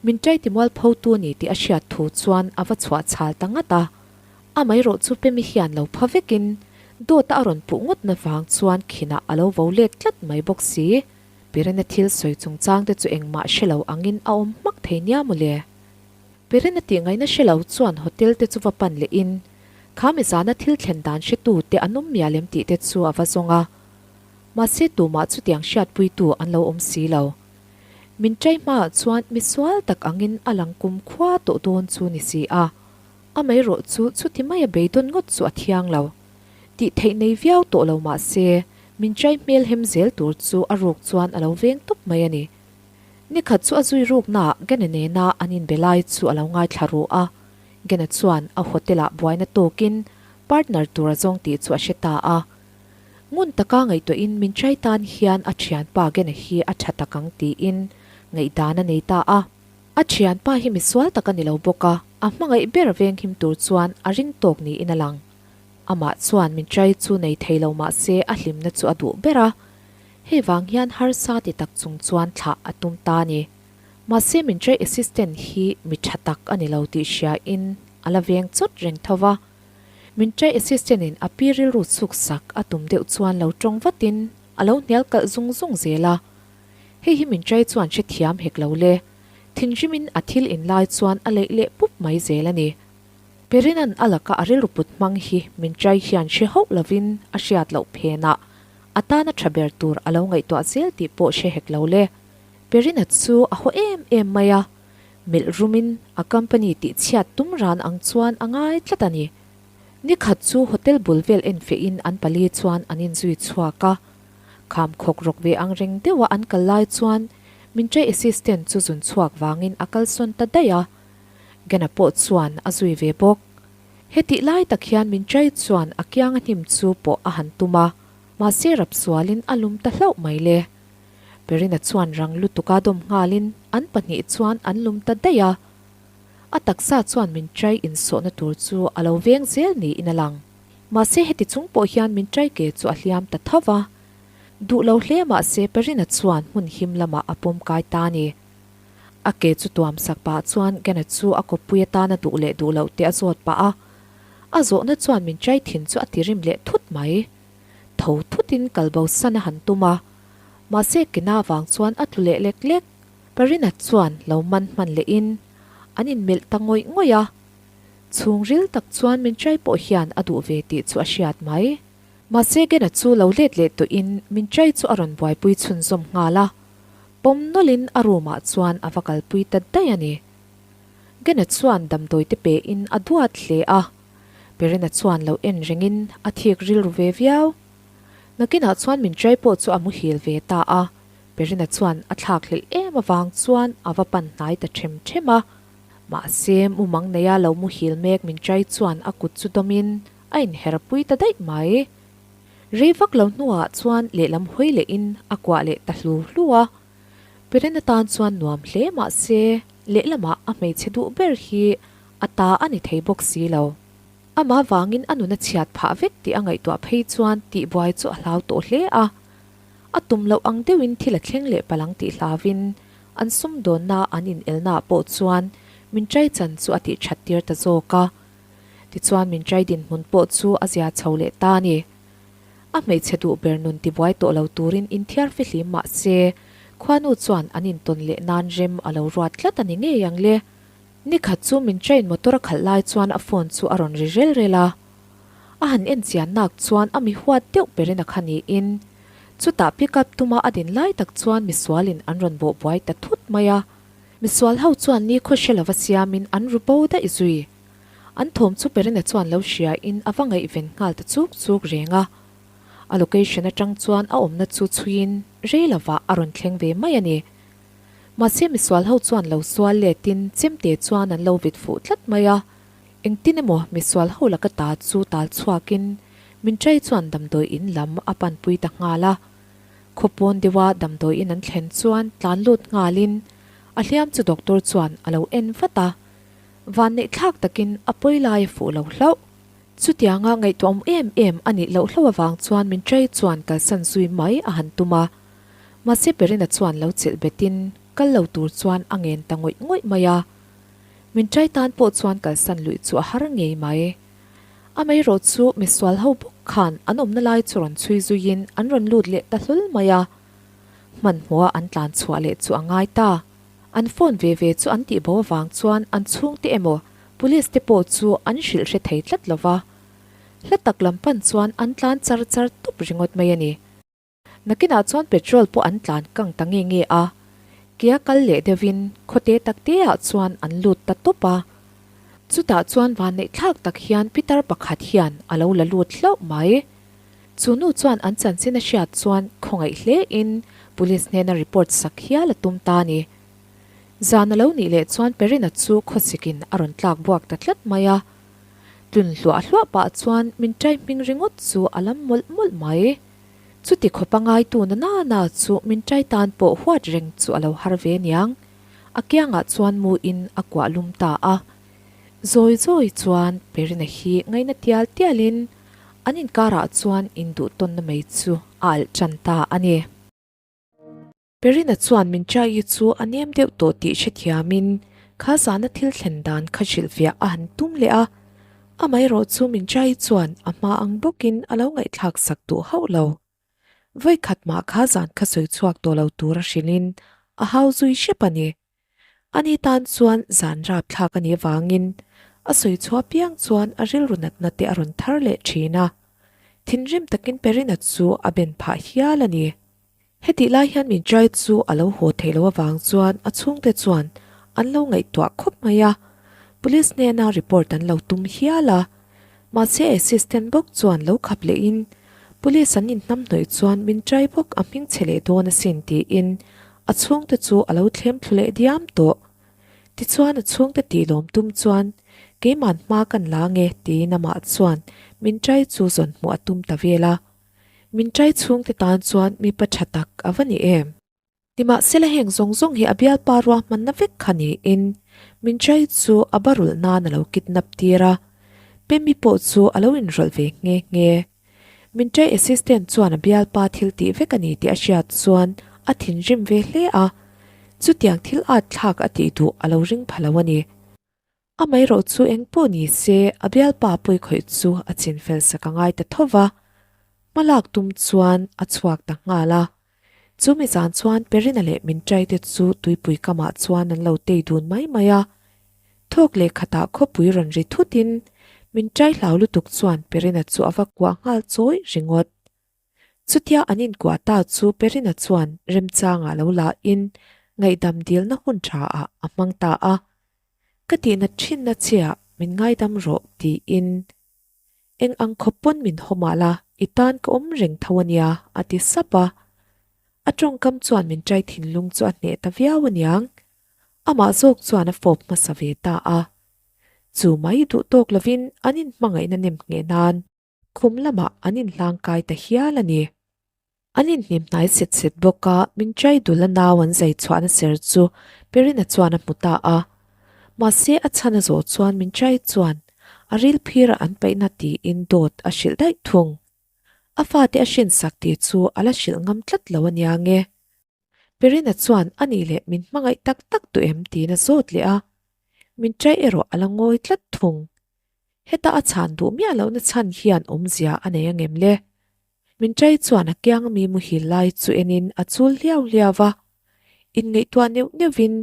min chai ti mualpho tu a ni tih a hriat thu chuan a va chhuah chhal ta ngat a. Amaherawh chu Pemi hian lo pha vekin dawta a rawn puh ngawtna vang chuan khinah a lo vo let tlat mai bawk si. Pirena thil sawi chungchang te chu engmah hre lo angin a awm hmak thei nia mawle. Pirena tih ngaihna hre lo chuan hotel te chu va pan lehin kha mi zana thil thlen dan hretu te an awm mial em tih te chu a va zawng a. Mahse tumah chutiang hriatpuitu an lo awm si lo. Min chai hmaah chuan misual tak angin a lang kum khua tawh dawn chu ni si a. Amaherawh chu chuti maia beidawn ngawt chu a thiang lo. Tih theih nei viau tawh lo mah se, min chai hmel hem zel tur chu a ruk chuan a lo veng tawp mai a ni. Nikhat chu a zui ruknaah Gena nena an inbe lai chu a lo ngaithla ru a. Gena chuan a hotel-ah buaina tawkin partner tur a zawng tih chu a hre ta a. Ngun taka ngaihtuahin min chai tan hian a thianpa Gena hi a tha tak ang tiin ngaihdan a nei ta a. A thianpa hi misual tak a ni lo bawk a, a hmangaih ber venghim tur chuan a ring tawk niin a lang. Amah chuan min chai chu nei thei lo mah se a hlimna chu a duh ber a, hei vang hian harsa ti tak chung chuan thlah a tum ta a ni. Mahse min chai assistant hi mi tha tak a ni lo tih hriain a la veng chawt reng tho va. Min chai assistant in a pi rilru chhuk sak a tum deuh chuan lo tawng vatin a lo hnial kalh zung zung zel a. Hei hi min chai chuan hrethiam hek lo le. Thinrimin a thil in lai chuan a leih leh pup mai zel a ni. Perina'n a laka a rilru put hmang hi min chai hian hre hauh lovin a hriat loh phenah a tana tha ber tur a lo ngaihtuah zel tih pawh hre hek lo le. Perina chu a haw em em mai a, melh rumin a company tih chhiat tum ran ang chuan a ngai tlat a ni. Nikhat chu hotel bul vel en fehin an pali chuan an inzui chhuak a, kham khawk rawk ve ang reng deuha an kal lai chuan min chai assistant chu zun chhuak vangin a kalsawn ta daih a. Gena pawh chuan a zui ve bawk. Hetih lai tak hian min chai chuan a kianga hnim chu pawh a han tum a, mahse rap sualin a lum ta hlauh mai le. Perina chuan rang lutuka dawm nghalin an pahnih chuan an lum ta daih a. A taksa chuan min chai insawhna tur chu a lo veng zel niin a lang. Mahse heti chung pawh hian min chai ke chu a hliam ta tho va. Duh lo hle mahse Perina chuan hmun him lamah a pawm kai ta a ni. A ke chu tuam sak pah chuan Gena chu a kawppui atana duh leh duh loh te a zawt pah a. A zawhna chuan min chai thin chu a ti rim leh thut mai. Tho thutin kalbo san a han tum a. Mahse Gena vang chuan a tlu leh lek lek. Parina chuan lo man hman lehin an inmelh ta ngawih ngawih a. Chhungril tak chuan min chai pawh hian a duh ve tih chu a hriat mai. Mahse Gena chu lo let leh tawhin min chai chu a rawn buaipui chhunzawm nghal a. Pawm nawlhin a room ah chuan a va kalpui ta daih a ni. Gena chuan damdawi te pein a duat hle a, Perina chuan lo en rengin a thik rilru ve viau. Nakinah chuan min chai pawh chu a muhil ve ta a, Perina chuan a thlak hlelh em avang chuan a va pan hnai ta them them a. Mahse mumang neia lo muhil mek min chai chuan a kut chu dawmin a inher pui ta daih mai. Rei vak lo hnuah chuan lehlam hawi lehin a kuah leh ta hlu hlu a. Piren atan chuan nuam hle mah se lehlamah a hmeichhe duh ber hi a ta a ni thei bawk si lo. Amah vangin a nun a chhiat phah vek tih a ngaihtuah phei chuan tihbuai chu a hlau tawh hle a. A tum loh ang deuhin thil a thleng leh palang tih hlauvin an sumdawnna an inelnaah pawh chuan min chai chan chu a tih that tir ta zawk a. Tichuan min chai dinhmun pawh chu a zia chho leh ta a ni. A hmeichhe duh ber nun tibuai tawh lo turin inthiar fihlim mah se, khuanu chuan an intawn leh nan rem a lo ruat tlat a ni ngei ang le. Nikhat chu min train motor a khalh lai chuan a phone chu a rawn ri rel rel a. A han en chian nak chuan a mi huat deuh berin a kha niin. Chutah pick up tuma a din lai tak chuan misualin an rawn bawh buai ta thut mai a. Misual ho chuan ni khaw hre lova siamin an ru bo daih zui. An thawm chu Perina chuan lo hria in a va ngaihven nghal ta chuk chuk reng a. A location atang chuan a awmna chu chhuiin rei lovah a rawn thleng ve mai a ni. Mahse misual ho chuan lo sual letin chemte chuan an lo vit fuh tlat mai a. Engtin emaw misual ho laka ta chu tal chhuakin Minchai chuan damdawi in lam a panpui ta nghal a. Khawpawn deuha damdawi in an thlen chuan tlan lut nghalin a hliam chu doctor chuan a lo en vat a. Vanneih thlak takin a pawi lai a fuh lo hlauh. Chutianga ngaihtuahawm em em a nih loh hlauh avang chuan min tray chuan kalsan zui mai a han tum a. Mahse Perina chuan lo chelh betin kal lo tur chuan a ngen ta ngawih ngawih mai a. Min tray tan pawh chuan kalsan luih chu a har ngei mai. Amaherawh chu misual ho bawk khan an awmna lai chu rawn chhui zuiin an rawn lut leh ta hlawl mai a. Hmanhmawha an tlan chhuah leh chu a ngai ta. An phone ve ve chu an tihbo avang chuan an chhungte emaw Police te pawh chu an hrilh hre thei tlat lo va. Hla tak lam pan chuan an tlan char char tawp ringawt mai a ni. Nakinah chuan petrol pawh an tlan kang ta nge nge a, kia kal leh deuhin khawte tak teah chuan an lut ta tawp a. Chutah chuan vanneih thlak tak hian pitar pakhat hian a lo la lut hlauh mai. Chu nu chuan an chanchin a hriat chuan khawngaih hlein police hnena report sak hial a tum ta a ni. Zan a lo nih leh chuan Perina chu khawsikin a rawn tlak buak ta tlat mai a. Tlun hluah hluah pah chuan min ṭai hming ringawt chu a lam mawlh mawlh mai. Chuti khawpa ngaitu na na na chu min ṭai tan pawh huat reng chu a lo har ve niang. A kiangah chuan mu in a kuah lum ta a. Zawi zawi chuan Perina hi ngaina tial tialin an inkarah chuan induhtawnna mai chu a alh ṭan ta a ni. Perina chuan min Chai-i chu a nem deuh tawh tih hrethiamin kha zana thil thlen dan kha hrilhfiah a han tum leh a, amaherawh chu min Chai-i chuan a hma ang bawkin a lo ngaihthlak sak duh hauh lo. Vawikhat mah kha zan kha sawi chhuak tawh lo tura hrilhin a hau zui hrep a ni. Ani tan chuan zan rap thlak a nih avangin a sawi chhuah piang chuan a rilru natna te a rawn thar leh thin a, thinrim takin Perina chu a ben phah hial a ni. Hetih lai hian min trai chu a lo haw theih loh avang chuan a chhungte chuan an lo ngaihtuah khawp mai a, police hnena report an lo tum hial a. Mahse assistant bawk chuan lo khap lehin police an inhnamhnawih chuan min trai bawk a hming chhe leh dawn asin tiin a chhungte chu a lo thlem thlu leh diam tawh. Tichuan a chhungte tih lawm tum chuan keiman hma kan la nge tiin amah chuan min trai chu zawn hmuh a tum ta vel a. Min ṭai chhungte tan chuan mipa ṭha tak a va ni em? Nimahsela heng zawng zawng hi a bialpa ruahmanna vek kha niin min ṭai chu a barulh nan a lo kidnap tir a, Pemi pawh chu a lo inrawlh ve nghe nghe. Min ṭai assistant chuan a bialpa thil tih vek a ni tih a hriat chuan a thinrim ve hle a, chutiang thil at thlak a tih duh a lo ring pha lo a ni. Amaherawh chu eng pawh ni se, a bialpa pawikhawih chu a chin fel sak a ngai ta tho va. Hma lak tum chuan a chhuak ta nghal a. Chu mi zan chuan Perina leh Minṭaite chu tuipui kamah chuan an lo tei dun mai mai a. Thawk leh khatah khawpui rawn ri thutin Minṭai hlau lutuk chuan Perina chu a va kuah nghal chawi ringawt. Chutia an inkuah ta chu Perina chuan remchangah lo lahin ngaihdam dilna hun thaah a hmang ta a. Ka tihna thinna chiah min ngaidam rawh tiin eng ang khawp pawn min haw mah la i tan ka awm reng tho a nia a ti sap a. A tawngkam chuan min ṭai thinlung chu a hneh ta viau aniang. Amah zawk chuan a fawp hmasa ve ta a. Chu mai duh tawk lovin an inhmangaihna nem ngheh nan Khum lamah an inhlangkai ta hial a ni. An inhnim hnai set set bawk a, min chai dul a nau an zai chhuahna ser chu Perina chuan a hmu ta a. Mahse a chhan a zawh chuan min chai chuan a ril phirah an paihna tiin dawt a hrilh daih thung. A fate a hrinsak tih chu a la hrilh ngam tlat lo a nia nge. Perina chuan a nih leh min hmangaih tak tak duh em tiin a zawt leh a, min chai erawh a la ngawi tlat thung. Heta a chhan duh miah lohna chhan hian awmzia a nei angem le? Min chai chuan a kiang ami muhil lai chu enin a chul hliau hliau va, inngaihtuah neuh neuhin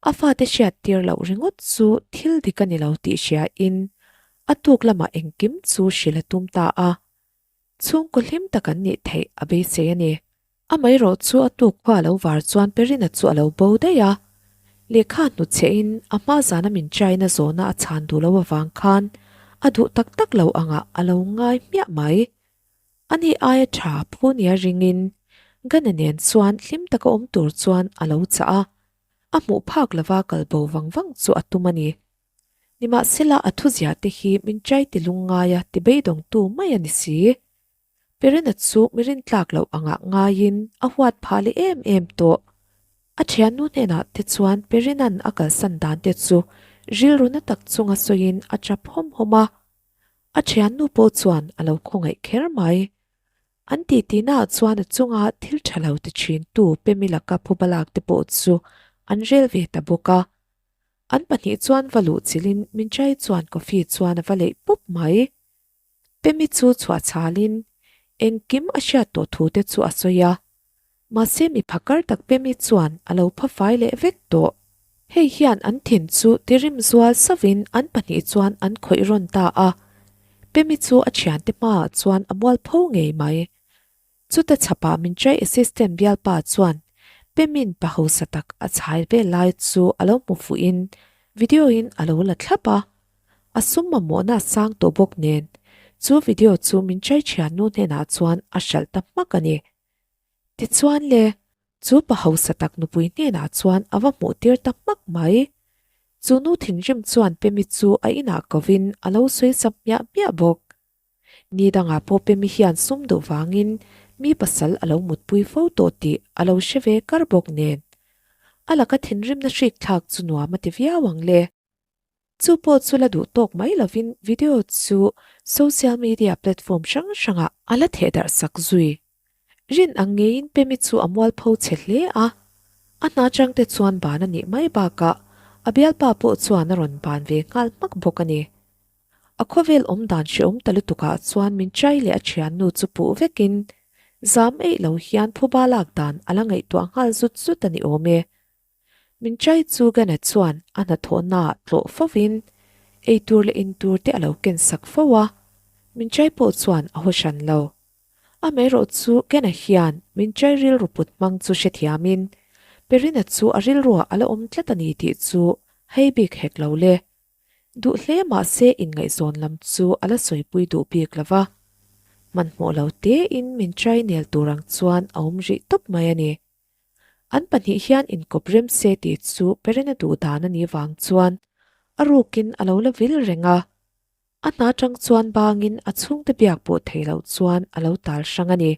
a fate hriat tir loh ringawt chu thil dik a ni lo tih hriain a tuk lamah engkim chu hrilh a tum ta a. Chhungkaw hlim tak an nih theih a beisei a ni. Amaherawh chu a tuk khua a lo var chuan Perina chu a lo bo daih a. Lehkha hnuchhehin a hma zana min chaina zawhna a chhan duh lo avang khan a duh tak tak lo angah a lo ngai hmiah mai. Ani aia tha phu nia ringin Gana nen chuan hlim taka awm tur chuan a lo chah a. A hmuh phak lova kal bo vang vang chu a tum a ni. Nimahsela a thuzia te hi min chai ti lungngaia ti beidawngtu mai a ni si. Perina chu mi rintlak loh angah ngaiin a huat phah leh em em tawh. A thiannu hnenah te chuan Perina'n a kalsan dan te chu rilru na tak chunga sawiin a chap hawm hawm a. A thiannu pawh chuan a lo khawngaih kher mai. An titinaah chuan a chunga thil tha lo ti thintu Pemi laka phuba lak te pawh chu an rel ve ta bawk a. An pahnih chuan va luh chilhin Minchai chuan coffee chuan a va leih pup mai. Pemi chu chhuah chhalin engkim a hriat tawh thu te chu a sawi a. Mahse mi phakar tak Pemi chuan a lo pha fai leh vek tawh. Hei hian an thin chu tirim zual sauhin an pahnih chuan an khawih rawn ta a. Pemi chu a thiante hmaah chuan a mualpho ngei mai. Chuta chhapah min trai assistant bialpa chuan Pemin pa hausa tak a chhai vel lai chu a lo hmu fuhin video in a lo la thlap a. A sum mamawhna a sang tawh bawk nen chu video chu min trai thiannu hnenah chuan a hralh ta hmak a ni. Tichuan le, chu pa hausa tak nupui hnenah chuan a va hmuh tir ta hmak mai. Chu nu thinrim chuan Pemi chu a inah kovin a lo sawi sam hmiah hmiah bawk. Ni dangah pawh Pemi hian sum duh vangin mi pasal a lo mutpui fo tawh tih a lo hre ve kar bawk nen. A laka thinrimna hrik thlak chu nuam a ti viau ang le. Chu pawh chu la duh tawk mai lovin video chu social media platform hrang hrangah a la theh darh sak zui. Rin ang ngeiin Pemi chu a mualpho chhe hle a, a hna changte chuan ban a nih mai bakah a bialpa pawh chuan a rawn ban ve nghal hmak bawk a ni. A khawvel awm dan hrehawm ta lutukah chuan min chai leh a thiannu chu puh vekin zam eih lo hian phuba lak dan a la ngaihtuah nghal zut zut a ni awm e. Min chai chu Gana chuan a hnathawhnaah tlawh fovin eitur leh intur te a lo ken sak fo a, min chai pawh chuan a haw hran lo. Amaherawh chu Gana hian min chai rilru put hmang chu hrethiamin Perina chu a rilruah a la awm tlat a ni tih chu hei bik hek lo le. Duh hle mahse inngaihzawn lam chu a la sawipui duh bik lo va, hmanhmawh lo tein min try nel tur ang chuan a awm rih tawp mai a ni. An pahnih hian inkawp rem se tih chu Perena duh dan a nih vang chuan a rukin a lo la vil reng a, a hna tang chuan bangin a chhungte biak pawh thei loh chuan a lo tal hrang a ni.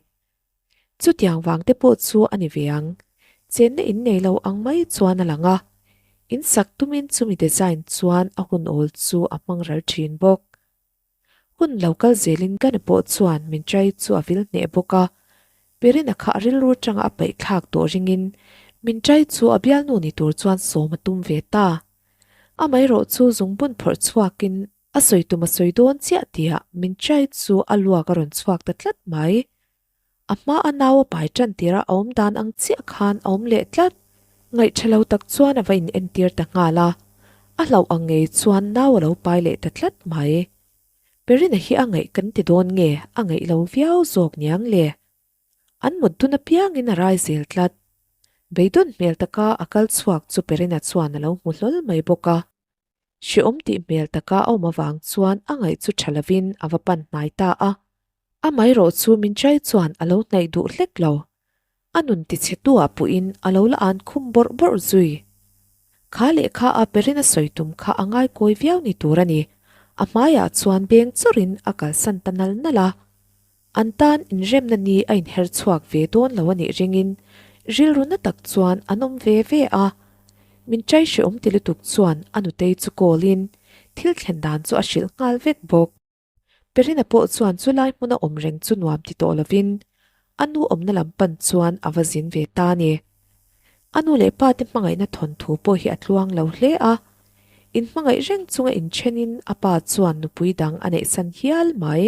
Chutiang vang te pawh chu a ni ve ang. Chenna in nei lo ang mai chuan a lang a. In sak tumin chumi design chuan a hun awl chu a hmang ral thin bawk. Hun lo kal zelin ka ni pawh chuan min chai chu a vil hneh bawk a. Perina kha a rilru tanga a paih thlak tawh ringin min chai chu a bialnu ni tur chuan sawm a tum ve ta. Amaherawh chu zungbun phawrh chhuakin A sawi tum a sawi dawn chiah tihah min chai chu a luak a rawn chhuak ta tlat mai. A hma a nau a pai tan tirh a awm dan ang chiah khan a awm leh tlat. Ngaih tha lo tak chuan a va in entir ta nghal a, a hlauh ang ngei chuan nau a lo pai leh ta tlat mai. Perina hi a ngaih kan ti dawn nge a ngaih lo viau zawk niang le. An mut dun apiangin a rai zel tlat. Beidawn hmel taka a kal chhuak chu Perina chuan a lo hmu hlawl mai bawk a. Hreawm tih hmel taka a awm avang chuan a ngaih chu tha lovin a va pan hnai ta a. Amaherawh chu min chai chuan a lo hnaih duh hlek lo. A nun tichhe tuah puhin a lo la an khum bawrh bawrh zui. Kha lehkha a perin a sawi tum kha a ngaikawi viau ni tur a ni. A hmaiah chuan beng chawrhin a kalsan ta nal nal a. An tan inremna ni a inher chhuak ve dawn lo a nih ringin rilru na tak chuan an awm ve ve a. Min chai hrehawm ti lutuk chuan a nutei chu call in thil thlen dan chu a hrilh nghal vek bawk. Perina pawh chuan chu lai hmuna awm reng chu nuam ti tawh lovin a nu awmna lam pan chuan a va zin ve ta a ni. A nu leh pa te hmangaihna thawnthu pawh hi a tluang lo hle a. Inhmangaih reng chunga inthenin a pa chuan nupui dang a neihsan hial mai.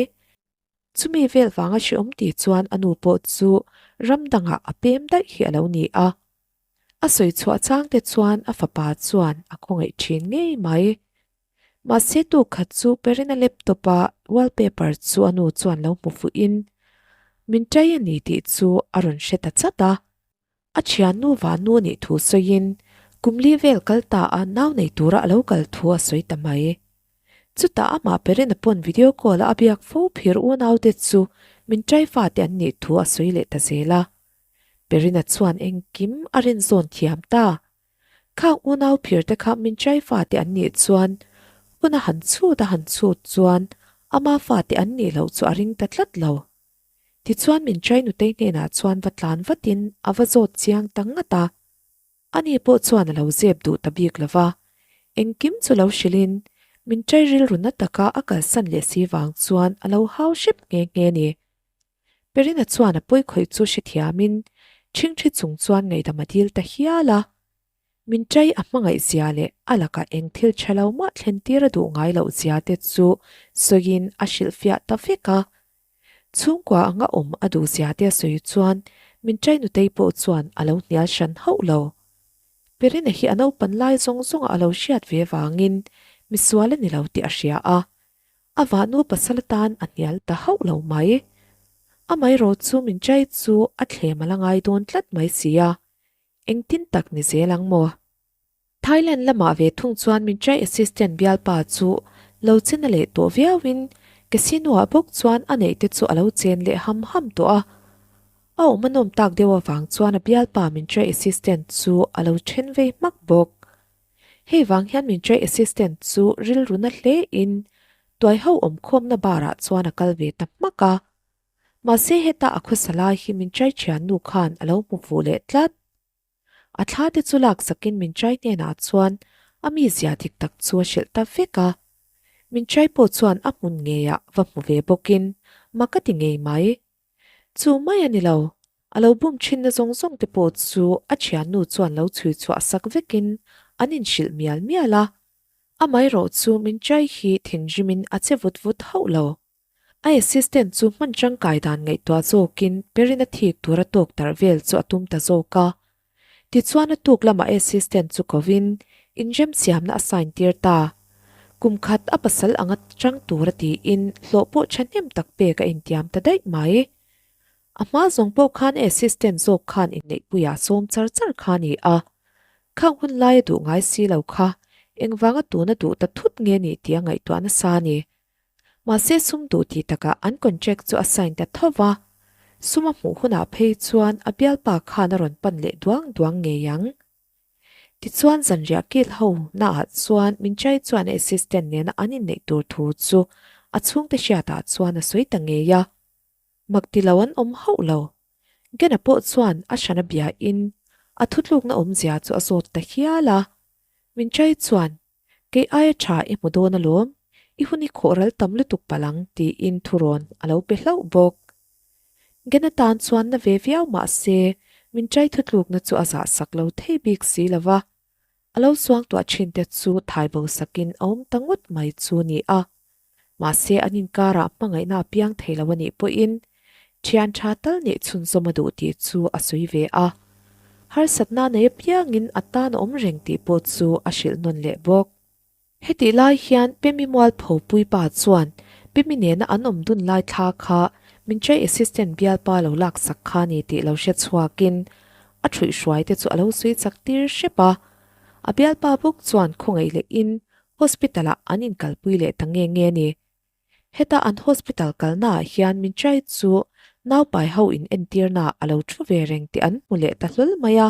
Chumi vel vanga hreawm ti chuan a nu pawh chu ram dangah a pem daih hi a lo ni a. A sawi chhuah chang te chuan a fapa chuan a khawngaih thin ngei mai. Mahse tu khat chu Perina laptop a wallpaper chu a nu chuan lo hmu fuhin min ṭai a ni tih chu a rawn hre ta chat a. A thiannu Vanu nih thu sawiin kum li vel kal ta a nau nei tura a lo kal thu a sawi ta mai. Chutah amah Perina pawn video call a a biak fo phir unaute chu min ṭai fate an nih thu a sawi leh ta zel a. Perina chuan engkim a rinzawn thiam ta. Khang unau phir te kha min ṭai fate an nih chuan hun a han chhut a han chhut chuan ama fate an nih loh chu a ring ta tlat lo. Tichuan min chai nutei hnenah chuan va tlan vatin a va zawt chiang ta ngat a. Ani pawh chuan a lo zep duh ta bik lo va, engkim chu lo hrilhin. Min chai rilru na taka a kalsan leh si vang chuan a lo hau hrep nghe nghe a ni. Perina chuan a pawi khawih chu hrethiamin ṭhingṭhi chung chuan ngaihdam a dil ta hial a. Min chai a hmangaih zia leh a lakah eng thil ṭha lo mah thlen tir a duh ngai loh zia te chu sawiin a hrilhfiah ta vek a. Chhungkua anga awm a duh zia te a sawi chuan min chai nutei pawh chuan a lo hnial hran hauh lo. Perina hi a naupan lai zawng zawnga a lo hriat ve vangin misual a ni lo tih a hria a, a vahnu pasal atan a hnial ta hauh lo mai. Amaherawh chu min chai chu a thlem a la ngai dawn tlat mai si a, engtin tak ni zel ang maw? Thailand lamah ve thung chuan min chai assistant bialpa chu lo chen a leh tawh viauin casino-ah bawk chuan a neih te chu a lo chen leh ham ham tawh a. A awm a nawm tak deuh avang chuan a bialpa min tray assistant chu a lo then vei hmak bawk. Hei vang hian min tray assistant chu rilru na hle in tuai ho awmkhawmna bar ah chuan a kal ve ta hmak a. Mahse heta a khawsa lai hi min tray thiannu khan a lo hmu fuh leh tlat. A thla te chu laksakin min trai hnenah chuan a mizia dik tak chu a hrilh ta vek a. Min trai pawh chuan a hmun ngeiah va hmu ve bawkin mak a ti ngei mai. Chu mai a ni lo, a lo bum thinna zawng zawng te pawh chu a thiannu chuan lo chhui chhuah sak vekin an inhrilh mial mial a. Amaherawh chu min chai hi thinrimin a che vut vut hauh lo. A assistant chu hman tangkai dan ngaihtuah zawkin Perina thik tura tawk tarh vel chu a tum ta zawk a. Tichuan a tuk lamah assistant chu kovin inremsiamna a sign tir ta. Kum khat a pasal anga chang tura tiin hlawh pawh thahnem tak pek a intiam ta daih mai. A hma zawng pawh khan assistant zawk khan inneihpuiah sawm char char kha a ni a. Khang hun laia duh ngai si lo kha engvanga tuna duh ta thut nge ni tih a ngaihtuah nasa a ni. Mahse sum duh tih takah an contract chu a sign ta tho va, sum a hmuh hunah phei chuan a bialpa khan a rawn pan leh duang duang ngei ang. Tichuan zanriah kil ho naah chuan Minchai chuan a assistant nena an inneih tur thu chu a chhungte hriatah chuan a sawi ta ngei a. Mak ti lo an awm hauh lo. Gena pawh chuan a hrana biain a thutlukna awmzia chu a zawt ta hial a. Minchai chuan Kei aia tha i hmu dawn alawm, i hun i khawh ral tam lutuk palh ang tiin thurawn a lo pe hlauh bawk. Gena tan chuan na ve viau mah se min chai thutlukna chu a zah sak lo thei bik si lo va, a lo suangtuah thin te chu thai bo sakin a awm ta ngawt mai chu ni a. Mahse an inkarah hmangaihna a piang thei lo a nih pawhin thian tha tal neih chhunzawm a duh tih chu a sawi ve a. Harsatna nei apiangin a tan a awm reng tih pawh chu a hrilh nawn leh bawk. Hetih lai hian Pemi Mualpho puipa chuan Pemi nena an awm dun lai thla kha min chai assistant bialpa lo laksak kha ni tih lo hre chhuakin a ṭhuihhruai te chu a lo sawi chak tir hrep a. A bialpa bawk chuan khawngaih lehin Hospital ah an inkalpui leh ta nge nge a ni. Heta an hospital kalna ah hian min chai chu naupai ho in entirna a lo thu ve reng tih an hmu leh ta hlawl mai a,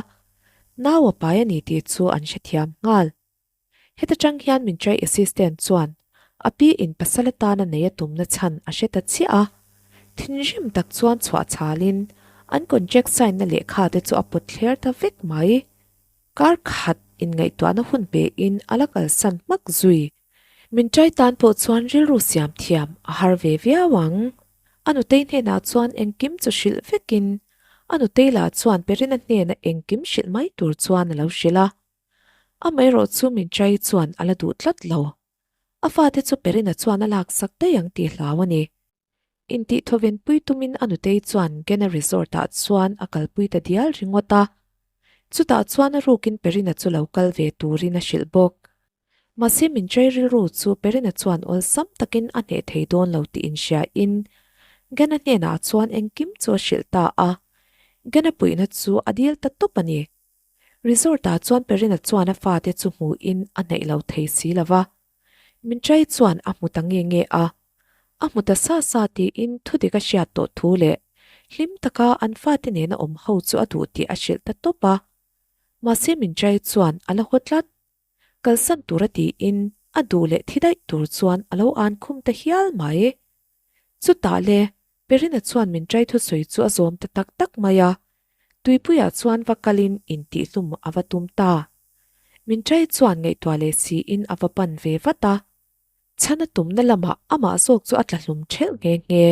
nau a pai a ni tih chu an hrethiam nghal. Heta tang hian min chai assistant chuan a pi in pasal atana nei a tumna chhan a hre ta chiah a, thinrim tak chuan chhuah chhalin an contract sign na lehkha te chu a pawt thler ta vek mai. Kar khat inngaihtuahna hun pein a la kalsan hmak zui. Min ṭai tan pawh chuan rilru siam thiam a har ve viau ang. A nutei hnenah chuan engkim chu hrilh vekin a nutei lah chuan Perina hnena engkim hrilh mai tur chuan a lo hrilh a. Amaherawh chu min ṭai chuan a la duh tlat lo. A fate chu Perina chuan a laksak daih ang tih hlau a ni. Intih thawvenpui tumin a nutei chuan Gena Resort ah chuan a kalpui ta dial ringawt a. Chutah chuan a rukin Perina chu lo kal ve turin a hrilh bawk. Mahse min chei rilru chu Perina chuan awlsam takin a hneh thei dawn lo tih inhriain Gena hnenah chuan engkim chu a hrilh ta a. Gena puihna chu a dil ta tawp a ni. Resort ah chuan Perina chuan a fate chu hmuhin a hnaih lo thei si lo va. Min chai chuan a hmu ta nge nge a, a hmu ta sa sa tiin thudik a hriat tawh thu leh hlim taka an fate nena awm ho chu a duh tih a hrilh ta tawp a. Mahse min chai chuan a la haw tlat. Kalsan tura tiin a duh leh thi daih tur chuan a lo an khum ta hial mai. Chutah le, Perina chuan min chai thusawi chu a zawm ta tak tak mai a, Tuipuiah chuan va kalin intihhlum a va tum ta. Min chai chuan ngaihtuah leh siin a va pan ve vat a. Chhan a tumna lamah amah zawk chu a tla hlum ṭhelh nghe nghe.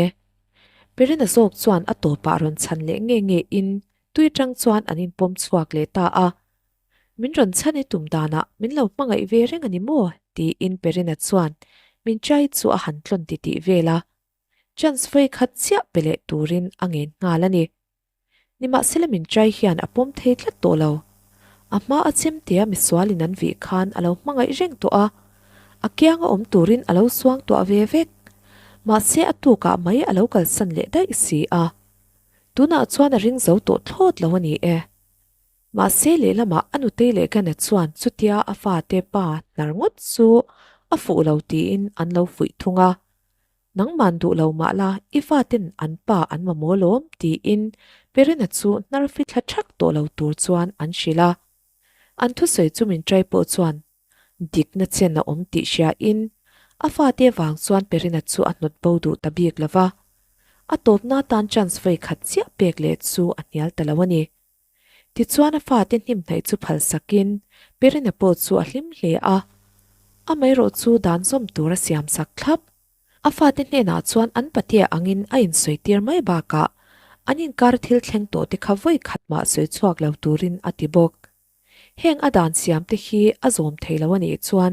Perina zawk chuan a tawpah rawn chhan leh nge nge in tui aṭang chuan an inpawm chhuak leh ta a. Min rawn chhan i tum danah min lo hmangaih ve reng a ni maw? tiin Perina chuan min chai chu a han tlawn titih vel a. Chance vawi khat chiah pe leh turin a ngen nghal a ni. Nimahsela min chai hian a pawm thei tlat tawh lo. A hma a chemtea misualin an vih khan a lo hmangaih reng tawh a, a kianga awm turin a lo suang tuah ve vek. Mahse a tukah mai a lo kalsan leh daih si a. Tunah chuan a ring zo tawh thlawt lo a ni e. Mahse lehlamah a nutei leh Gana chuan chutia a fate pa hnar ngawt chu a fuh lo tiin an lo fuih thung a. Nangman duh lo mah la, i faten an pa an mamawh lawm, tiin Perina chu hnar fi thla thak tawh lo tur chuan an hrilh a. An thusawi chu min trai pawh chuan dikna chen a awm tih hriain a fate vang chuan Perina chu a hnawt bo duh ta bik lo va. A tawpna atan chance vawi khat chiah pek leh chu a hnial ta lo a ni. Tichuan a fate hnim hnaih chu phal sakin Perina pawh chu a hlim hle a, amaherawh chu dan zawm tur a siam sak thlap. A fate hnenah chuan an patea angin a insawi tir mai bakah an inkar thil thleng tawh te kha vawi khat mah sawi chhuak lo turin a ti bawk. Heng a dan siam te hi a zawm thei lo a nih chuan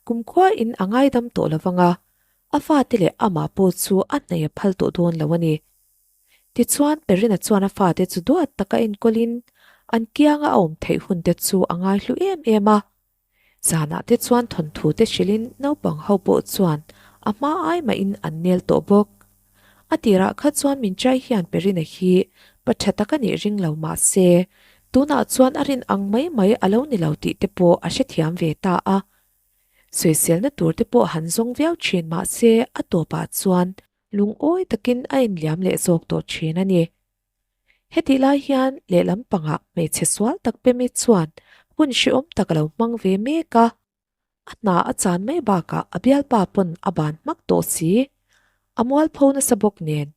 kumkhuain a ngaidam tawh lo vang a, a fate leh amah pawh chu a hnaih a phal tawh dawn lo a ni. Tichuan, Perina chuan a fate chu duat taka enkawlin an kianga a awm theih hunte chu a ngaihlu em em a. Zanah te chuan thawnthu te hrilhin naupang ho pawh chuan a hma ai mahin an nel tawh bawk. A tirah kha chuan Minchai hian Perina hi pa tha tak a nih ring lo mah se, tunah chuan a rin ang mai mai a lo ni lo tih te pawh a hrethiam ve ta a. Sawiselna tur te pawh han zawng viau thin mah se a tawpah chuan Lungawi takin a inliam leh zawk tawh thin a ni. Hetih lai hian lehlam pangah hmeichhe sual tak Pemi chuan hun hrehawm tak a lo hmang ve mek a. A hna a chan mai bakah a bialpa pawn a ban hmak tawh si. A mualpho nasa bawk nen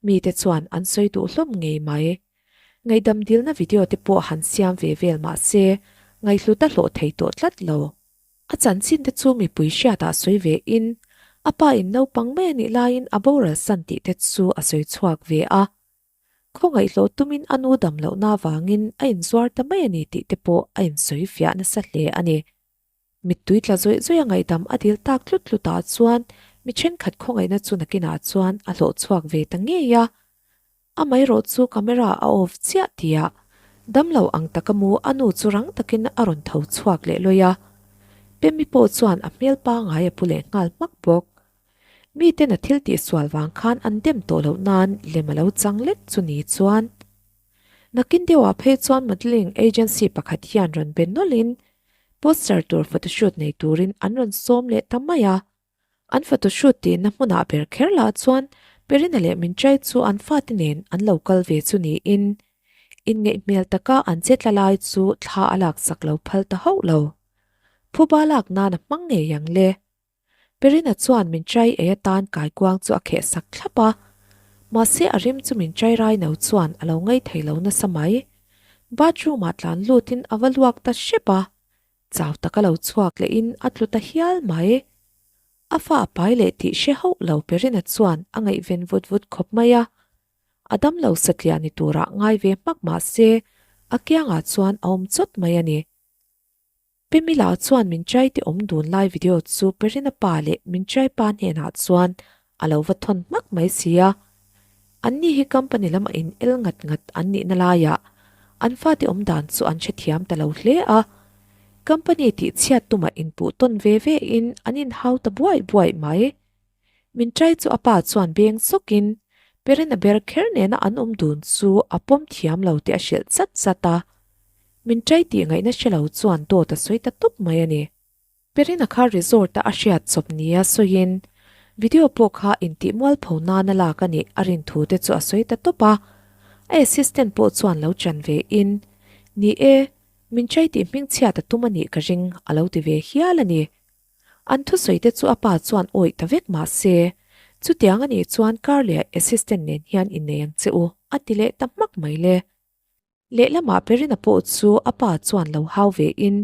mite chuan an sawi duh hlawm ngei mai. Ngaihdam dilna video te pawh han siam ve vel mah se ngaihhlut a hlawh thei tawh tlat lo. A chanchin te chu mipui hriatah sawi ve in, a pa in naupang mai a nih laiin a boral san tih te chu a sawi chhuak ve a. Khawngaihhlawh tumin a nu dam lohna avangin a inzuar ta mai a ni tih te pawh a insawi fiah nasa hle a ni. Mittui tla zawih zawih a ngaihdam a dil tak tlut tlut ah chuan mi thenkhat khawngaihna chu nakinah chuan a hlawh chhuak ve ta ngei a. Amaherawh chu camera a off chiah tihah damlo ang taka mu a nu chu rang takin a rawn tho chhuak leh lawi a. Pemi pawh chuan a hmel pangai a pu leh nghal hmak bawk. Miten a thil tihsual vang khan an dem tawh loh nan lem a lo chang lek chu ni chuan. Nakin deuhah phei chuan modelling agency pakhat hian rawn be nawlhin poster tur photoshoot nei turin an rawn sawm leh ta mai a. An photoshoot tihna hmunah ber kher lah chuan Perina leh Minchai chu an fate nen an lo kal ve chu niin inngeih hmel taka an che tla lai chu thla a laksak lo phal ta hauh lo. Phuba lak nan a hmang ngei ang le. Perina chuan Minchai ei atan kaikuang chu a kheh sak thlap a, mahse a rim chu Minchai raino chuan a lo ngaih thei lo nasa mai. Bathroom ah tlan lutin a va luak ta hrep a, Chau taka lo chhuak lehin a tlu ta hial mai. A fa a pai leh tih hre hauh lo Perina chuan a ngaihven vut vut khawp mai a. A damlo satliah ni turah ngai ve hmak mah se a kiangah chuan a awm chawt mai a ni. Pemila chuan min chaite awm dun lai video chu Perina pa leh min chai pa hnenah chuan a lo va thawn hmak mai si a. Anni hi company lama in el ngat ngat an nihna laiah an fate awm dan chu an hrethiam ta lo hle a. Company tih chhiat tumah inpuh tawn ve ve in an inhau ta buaih buaih mai. Min trai chu a pa chuan beng sawkin Perina ber kher nena an awm dun chu a pawm thiam lo tih a hrilh chat chat a. Min trai tih ngaihna hre lo chuan dawt a sawi ta tawp mai a ni. Perina kha resort-a a hriat chawp nia sawiin video pawh kha intih mualpho nana lak a nih a rin thu te chu a sawi ta tawp a. A assistant pawh chuan lo chan ve in, Ni e, min chai tih hmingchhiat a tum a nih ka ring a lo ti ve hial a ni. An thusawi te chu a pa chuan awih ta vek mah se, chutiang a nih chuan Carley-a assistant nen hian innei ang che u a ti leh ta hmak mai le. Lehlamah Perina pawh chu a pa chuan lo hau ve in,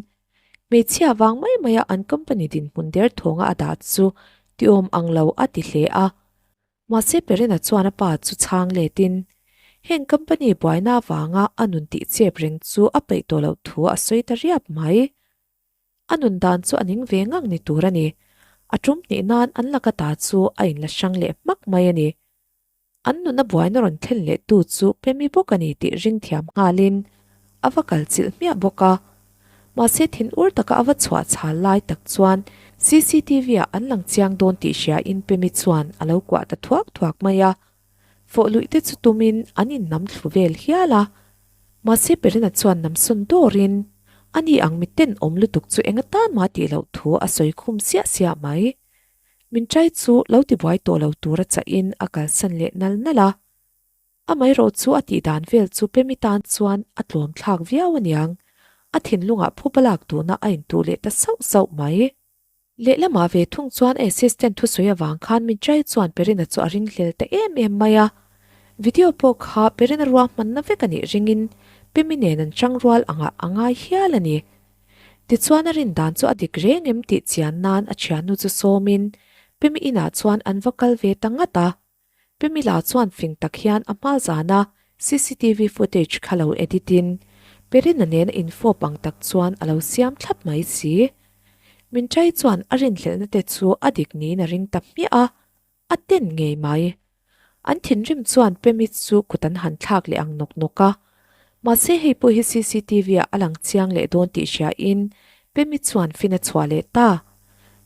hmeichhia vang mai maia an company dinhmun der thawnga a dah chu Ti awm ang lo a ti hle a. Mahse Perina chuan a pa chu chhang letin heng company buaina avanga a nun tih chep reng chu a peih tawh loh thu a sawi ta riap mai. A nun dan chu a ning ve ngang ni tur a ni. A tum hnih nan an laka ta chu a inla hrang leh hmak mai a ni. An nuna buaina rawn thlen leh tu chu Pemi bawk a ni tih ring thiam nghalin a va kal chilh hmiah bawk a. Mahse thin ur taka a va chhuah chhal lai tak chuan CCTV ah an lang chiang dawn tih hriain Pemi chuan a lo kuah ta thuak thuak mai a. Fawh luih te chu tumin an innam thlu vel hial a. Mahse Perina chuan namsawn dawrin ani ang miten awm lutuk chu eng atan mah tih loh thu a sawi khum siah siah mai. Min chai chu lo tibuai tawh lo tura chahin a kalsan leh nal nal a. Amaherawh chu a tih dan vel chu Pemi tan chuan a tlawm thlak viau aniang, a thinlungah phupa lak duhna a intuh leh ta sauh sauh mai. Lehlamah ve thung chuan a assistant thusawi avang khan min chai chuan Perina chu a ringhlel ta em em mai a. Video pawh kha Perina ruahmanna vek a nih ringin Pemi nen an chang rual angah a ngai hial a ni. Tichuan a rin dan chu a dik reng em tih chian nan a thiannu chu sawmin Pemi inah chuan an va kal ve ta ngat a. Pemi lah chuan fing tak hian a hma zana cctv footage kha lo edit in Perina nen a infawp ang tak chuan a lo siam thlap mai si. Minchai chuan a rinhlelhna te chu a dik niin a ring ta hmiah a. A ten ngei mai. An thinrim chuan Pemi chu kut an han thlak leh ang nawk nawk a. Mahse hei pawh hi cctv ah a lang chiang leh dawn tih hria in Pemi chuan fin a chhuah leh ta.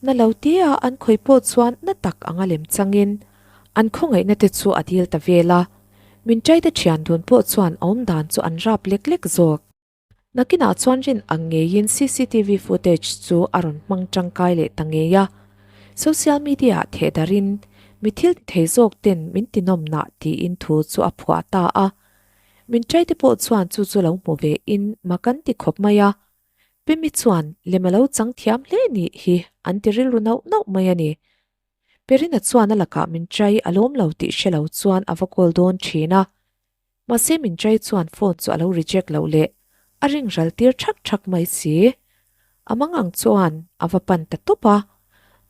Na lo te a an khawi pawh chuan na tak anga lem changin an khawngaihna te chu a dil ta vel a. Min ṭaite ṭhian dun pawh chuan a awmdan chu an rap lek lek zawk. Nakinah chuan rin ang ngeiin cctv footage chu a rawn hmang tangkai leh ta ngei a. Social media-ah theh darin mi thil ti thei zawk ten min ti nawm nah tiin thu chu a phuah ta a. Min ṭaite pawh chuan chu chu lo hmu ve in mak an ti khawp mai a. Pemi chuan lem a lo chang thiam hle nih hi an ti rilru nauh nauh mai a ni. Perina chuan a lakah min ṭai a lawm lo tih hre lo chuan a va call dawn ṭhin a. Mahse min ṭai chuan phone chu a lo reject loh leh a ring ral tir ṭhak ṭhak mai si. A mangang chuan a va pan ta tawp a,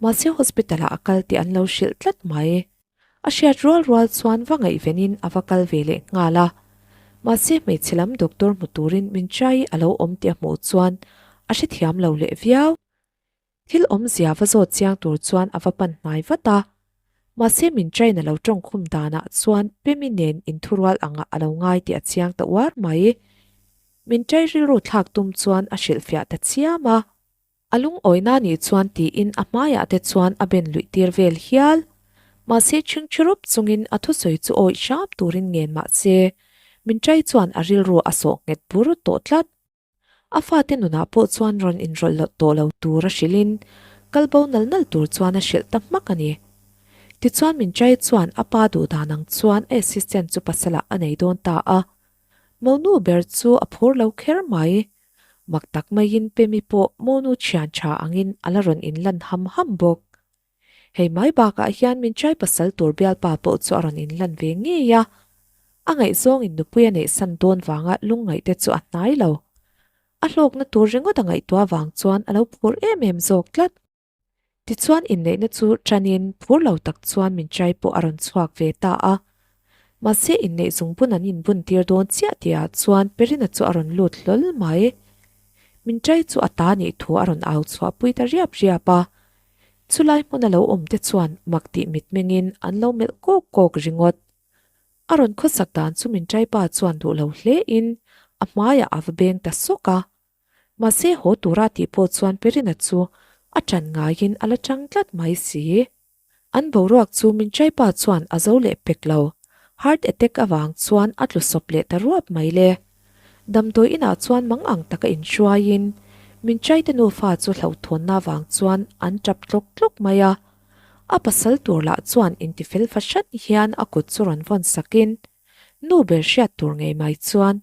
mahse hospital ah a kal tih an lo hrilh tlat mai. A hriat rual rual chuan va ngaihvenin a va kal ve leh nghal a. Mahse hmeichhe lam doctor hmu turin min ṭai a lo awm tih a hmuh chuan a hrethiam lo leh viau. Thil awmzia va zawt chiang tur chuan a va pan hnai vat a. Mahse min train a lo tawngkhum danah chuan Pemi nen inthurual angah a lo ngai tih a chiang ta uar mai. Min trai rilru thlak tum chuan a hrilhfiah ta chiam a. A lungawina nih chuan tiin a hmaiah te chuan a ben luih tir vel hial. Mahse chhingchhirup chungin a thusawi chu awih hram turin ngen mahse min trai chuan a rilru a sawh nghet bur tawh tlat. A fate nunah pawh chuan rawn inrawlh loh tawh lo tur a hrilhin kal bo nal nal tur chuan a hrilh ta hmak a ni. Tichuan Minchai chuan a pa duh dan ang chuan a assistant chu pasalah a nei dawn ta a. Monu ber chu a phur lo kher mai. Mak tak maiin Pemi pawh monu thian tha angin a la rawn inlan ham ham bawk. Hei mai bakah hian min chai pasal tur bialpa pawh chu a rawn inlan ve ngei a, a ngaihzawngin nupui a neihsan dawn vanga lungngaihte chu a hnai lo. A hlawkna tur ringawt a ngaihtuah vang chuan a lo phur em em zawk tlat. Tichuan inneihna chu ṭanin phur lo tak chuan min chai pawh a rawn chhuak ve ta a. Mahse inneih zungbun an inbun tir dawn chiah tihah chuan Perina chu a rawn lut hlawl mai. Min chai chu a ta nih thu a rawn au chhuahpui ta riap riap a. Chulai hmuna lo awm te chuan mak tih mitmengin an lo melh kawk kawk ringawt. A rawn khawsak dan chu min ṭaipa chuan duh lo hle in a hmaiah a va beng ta sawk a. Mahse haw tura tih pawh chuan Perina chu a ṭan ngaiin a la ṭang tlat mai si. An boruak chu min ṭaipa chuan a zo leh pek lo. Heart attack avang chuan a tlu sawp leh ta ruap mai le. Damdawi inah chuan mang ang taka inhruaiin min chaite nufa chu hlauhthawnna vang chuan an tap tlawk tlawk mai a. A pasal tur lah chuan intifel fahran hian a kut chu rawn vawn sakin nu ber hriat tur ngei mai chuan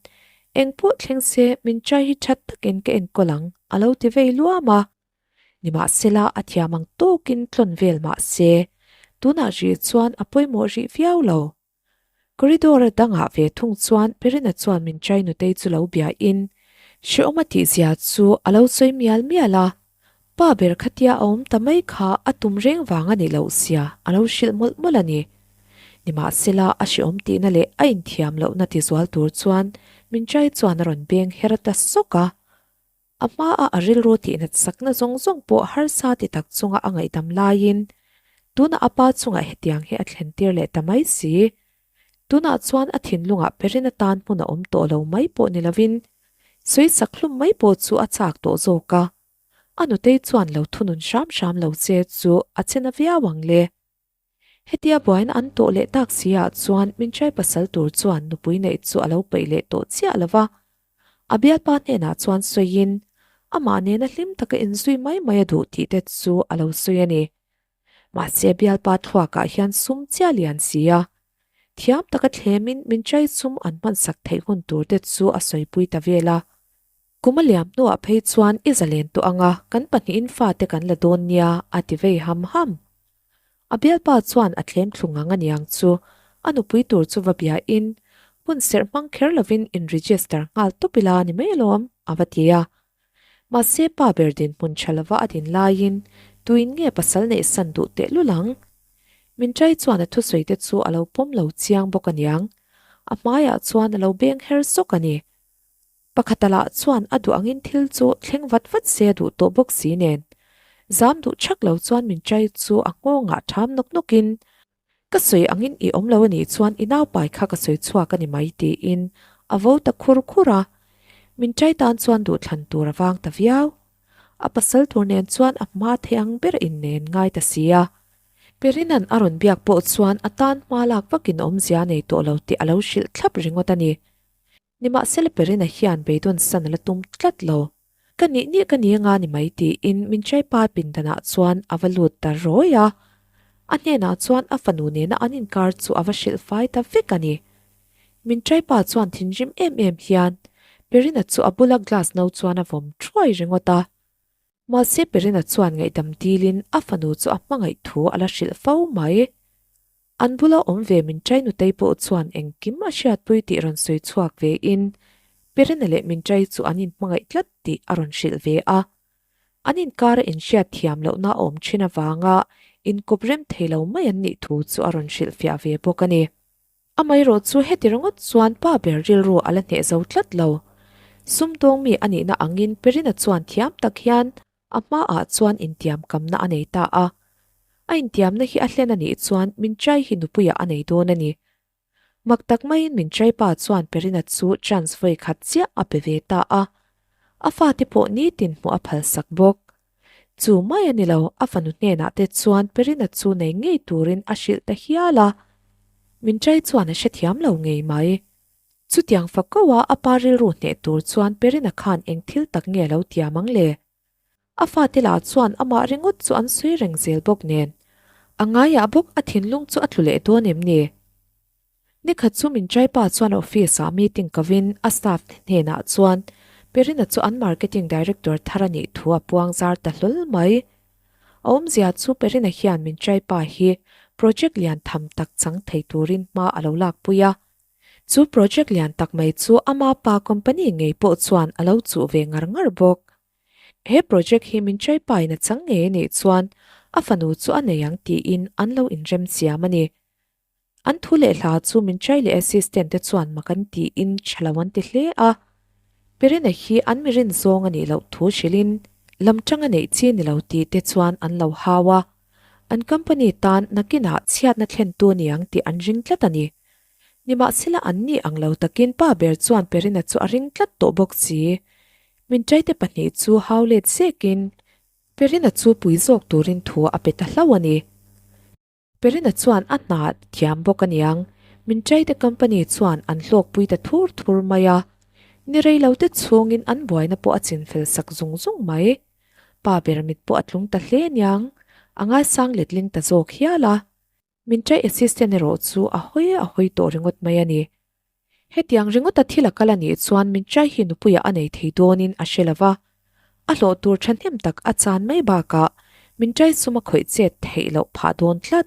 eng pawh thleng se min chai hi that takin ka enkawl ang a lo ti vei luam a. Nimahsela a thiam ang tawkin tlawn vel mah se tunah rih chuan a pawimawh rih viau lo. Corridor a dangah ve thung chuan Perina chuan min chai nutei chu lo bia in hrehawm a tih zia chu a lo sawi mial mial a. Pa ber khatia a awm ta mai kha a tum reng vang a nih loh sia a lo hrilh mawlh mawlh a ni. Nimahsela a hreawm tihna leh a inthiam lohna tizual tur chuan Minchai chuan a rawn beng her ta sawk a. A hmaa a rilru tihnat sakna zawng zawng pawh harsa ti tak chunga a ngaihdam laiin tunah a pa chungah hetiang hi a thlen tir leh ta mai si. Tunah chuan a thinlungah perin atan hmun a awm tawh lo mai pawh ni lovin sawisak hlum mai pawh chu a chak tawh zawk a. A nutei chuan lo thunun hram hram lo che chu a che na viau ang le. Hetia buaina an tawh leh tak si ah chuan Minchai pasal tur chuan nupui neih chu a lo peih leh tawh chiah lo va. A bialpa hnenah chuan sawiin amah nena hlim taka inzui mai mai a duh tih te chu a lo sawi a ni. Mahse bialpa thluakah hian sum chiah lian si a. Thiam taka thlemin Minchai sum an hmansak theih hun tur te chu a sawipui ta vel a. Kum a liam hnuah phei chuan i zalen tawh anga kan pahnihin fate kan la dawn nia a ti vei ham ham. A bialpa chuan a thlem thlu ngang aniang chu a nupui tur chu va biain hun serh hmang kher lovin in register nghal tawp ila ni mai alawm a va ti a. Mahse pa ber dinhmun tha lova a din laiin tuin nge pasal neih san duh tehlul ang? Minchai chuan a thusawi te chu a lo pawm lo chiang bawk aniang. A hmaiah chuan a lo beng her sawk a ni. Pakhata lah chuan a duh angin thil chu thleng vat vat se a duh tawh bawk si nen. Zam duh chak lo chuan min chai chu a nghawngah tham nawk nawkin, Ka sawi angin i awm lo a nih chuan i naupai kha ka sawi chhuak a ni mai tiin a vo ta khur khur a. Min chai tan chuan duhthlan tur a vang ta viau. A pasal tur nen chuan a hma thei ang ber in nen ngai ta si a. Perinan a rawn biak pawh chuan a tan hma lak vakin awmzia nei tawh lo tih a lo hrilh thlap ringawt a ni. Nimahsela Perina hian beidawn san a la tum tlat lo. Ka nih nih ka ni anga ni mai tiin min chaipa pindanah chuan a va lut ta rawi a. A hnenah chuan a fanu nena an inkar chu a va hrilh fai ta vek a ni. Min chaipa chuan thinrim em em hian Perina chu a bula glass no chuan a vawm thuai ringawt a. Mahse Perina chuan ngaihdam dilin a fanu chu a hmangaih thu a la hrilh fo mai. An bula awm ve Minchai nutei pawh chuan engkim a hriatpui tih rawn sawi chhuak vein Perina leh Minchai chu an inhmangaih tlat tih a rawn hrilh ve a. An inkara inhriat thiam lohna a awm thin avanga inkawp rem thei lo mai an nih thu chu a rawn hrilhfiah ve bawk a ni. Amaherawh chu heti ringawt chuan pa ber rilru a la hneh zo tlat lo. Sumdawng mi a nihna angin Perina chuan thiam tak hian A hmaah chuan intiamkamna a nei ta a. A intiamna hi a hlen a nih chuan Minchai hi nupuiah a nei dawn a ni. Mak tak maiin Minchai pa chuan Perina chu chance vawi khat chiah a pe ve ta a. A fate pawh nitin hmuh a phalsak bawk. Chu mai a ni lo, a fanu hnenah te chuan Perina chu nei ngei turin a hrilh ta hial a. Minchai chuan a hrethiam lo ngei mai. Chutiang fako a a pa rilru hneh tur chuan Perina khan eng thil tak nge a lo tiam ang le? A fate lah chuan amah ringawt chu an sawi reng zel bawk nen. A ngaiah bawk a thinlung chu a tlu leh dawn em ni? Nikhat chu min chaipa chuan office ah meeting kovin a staff hnenah chuan Perina chu an marketing director thar a nih thu a puang zar ta hlawl mai. A awmzia chu Perina hian min chaipa hi project lian tham tak chang thei turin hma a lo lakpui a. Chu project lian tak mai chu ama pa company ngei pawh chuan a lo chuh ve ngar ngar bawk. He project hi min chaipain a chang ngei a nih chuan a fanu chu a nei ang tiin an lo inrem chiam a ni. An thu leh hla chu min chai leh assistant te chuan mak an tiin tha lo an ti hle a. Perina hi an mi rin zawng a nih loh thu hrilhin lam tanga neih chi ni lo tih te chuan an lo hau a. An company tan nakinah chhiatna thlentu a ni ang tih an ring tlat a ni. Nimahsela an nih ang lo takin pa ber chuan Perina chu a ring tlat tawh bawk si. Mintaite pahnih chu hau let zekin Perina chu pui zawk turin thu a pe ta hlauh a ni. Perina chuan a hna thiam bawk aniang, Mintaite company chuan an hlawkpui ta thur thur mai a. Ni rei lo te chhungin an buaina pawh a chinfel sak zung zung mai. Pa ber mit pawh a tlung ta hle aniang, a ngaisang letling ta zawk hial a. Min trai assistant erawh chu a hawi a hawi tawh ringawt mai a ni. Hetiang ringawta thil a kal a nih chuan min trai hi nupuiah a nei thei dawnin a hre lo va. A hlawh tur thahnem tak a chan mai bakah min trai sum a khawih chet theih loh phah dawn tlat.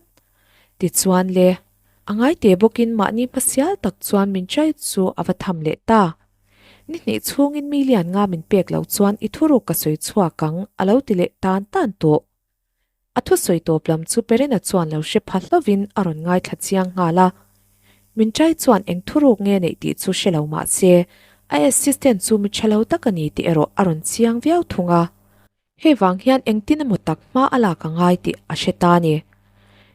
Tichuan le, a ngai te bawkin mahni hmasial tak chuan min trai chu a va tham leh ta. Ni hnih chhungin million nga min pek loh chuan i thuruk ka sawi chhuak ang, a lo ti leh tan tan tawh. A thusawi tawp lam chu Perina chuan lo hre pha hlovin a rawn ngaithla chiang nghal a. Minchai chuan eng thuruk nge neih tih chu hre lo mah se, a assistant chu mi tha lo tak a ni tih erawh a rawn chiang viau thung a. Hei vang hian engtin emaw tak hma a lak a ngai tih a hre ta a ni.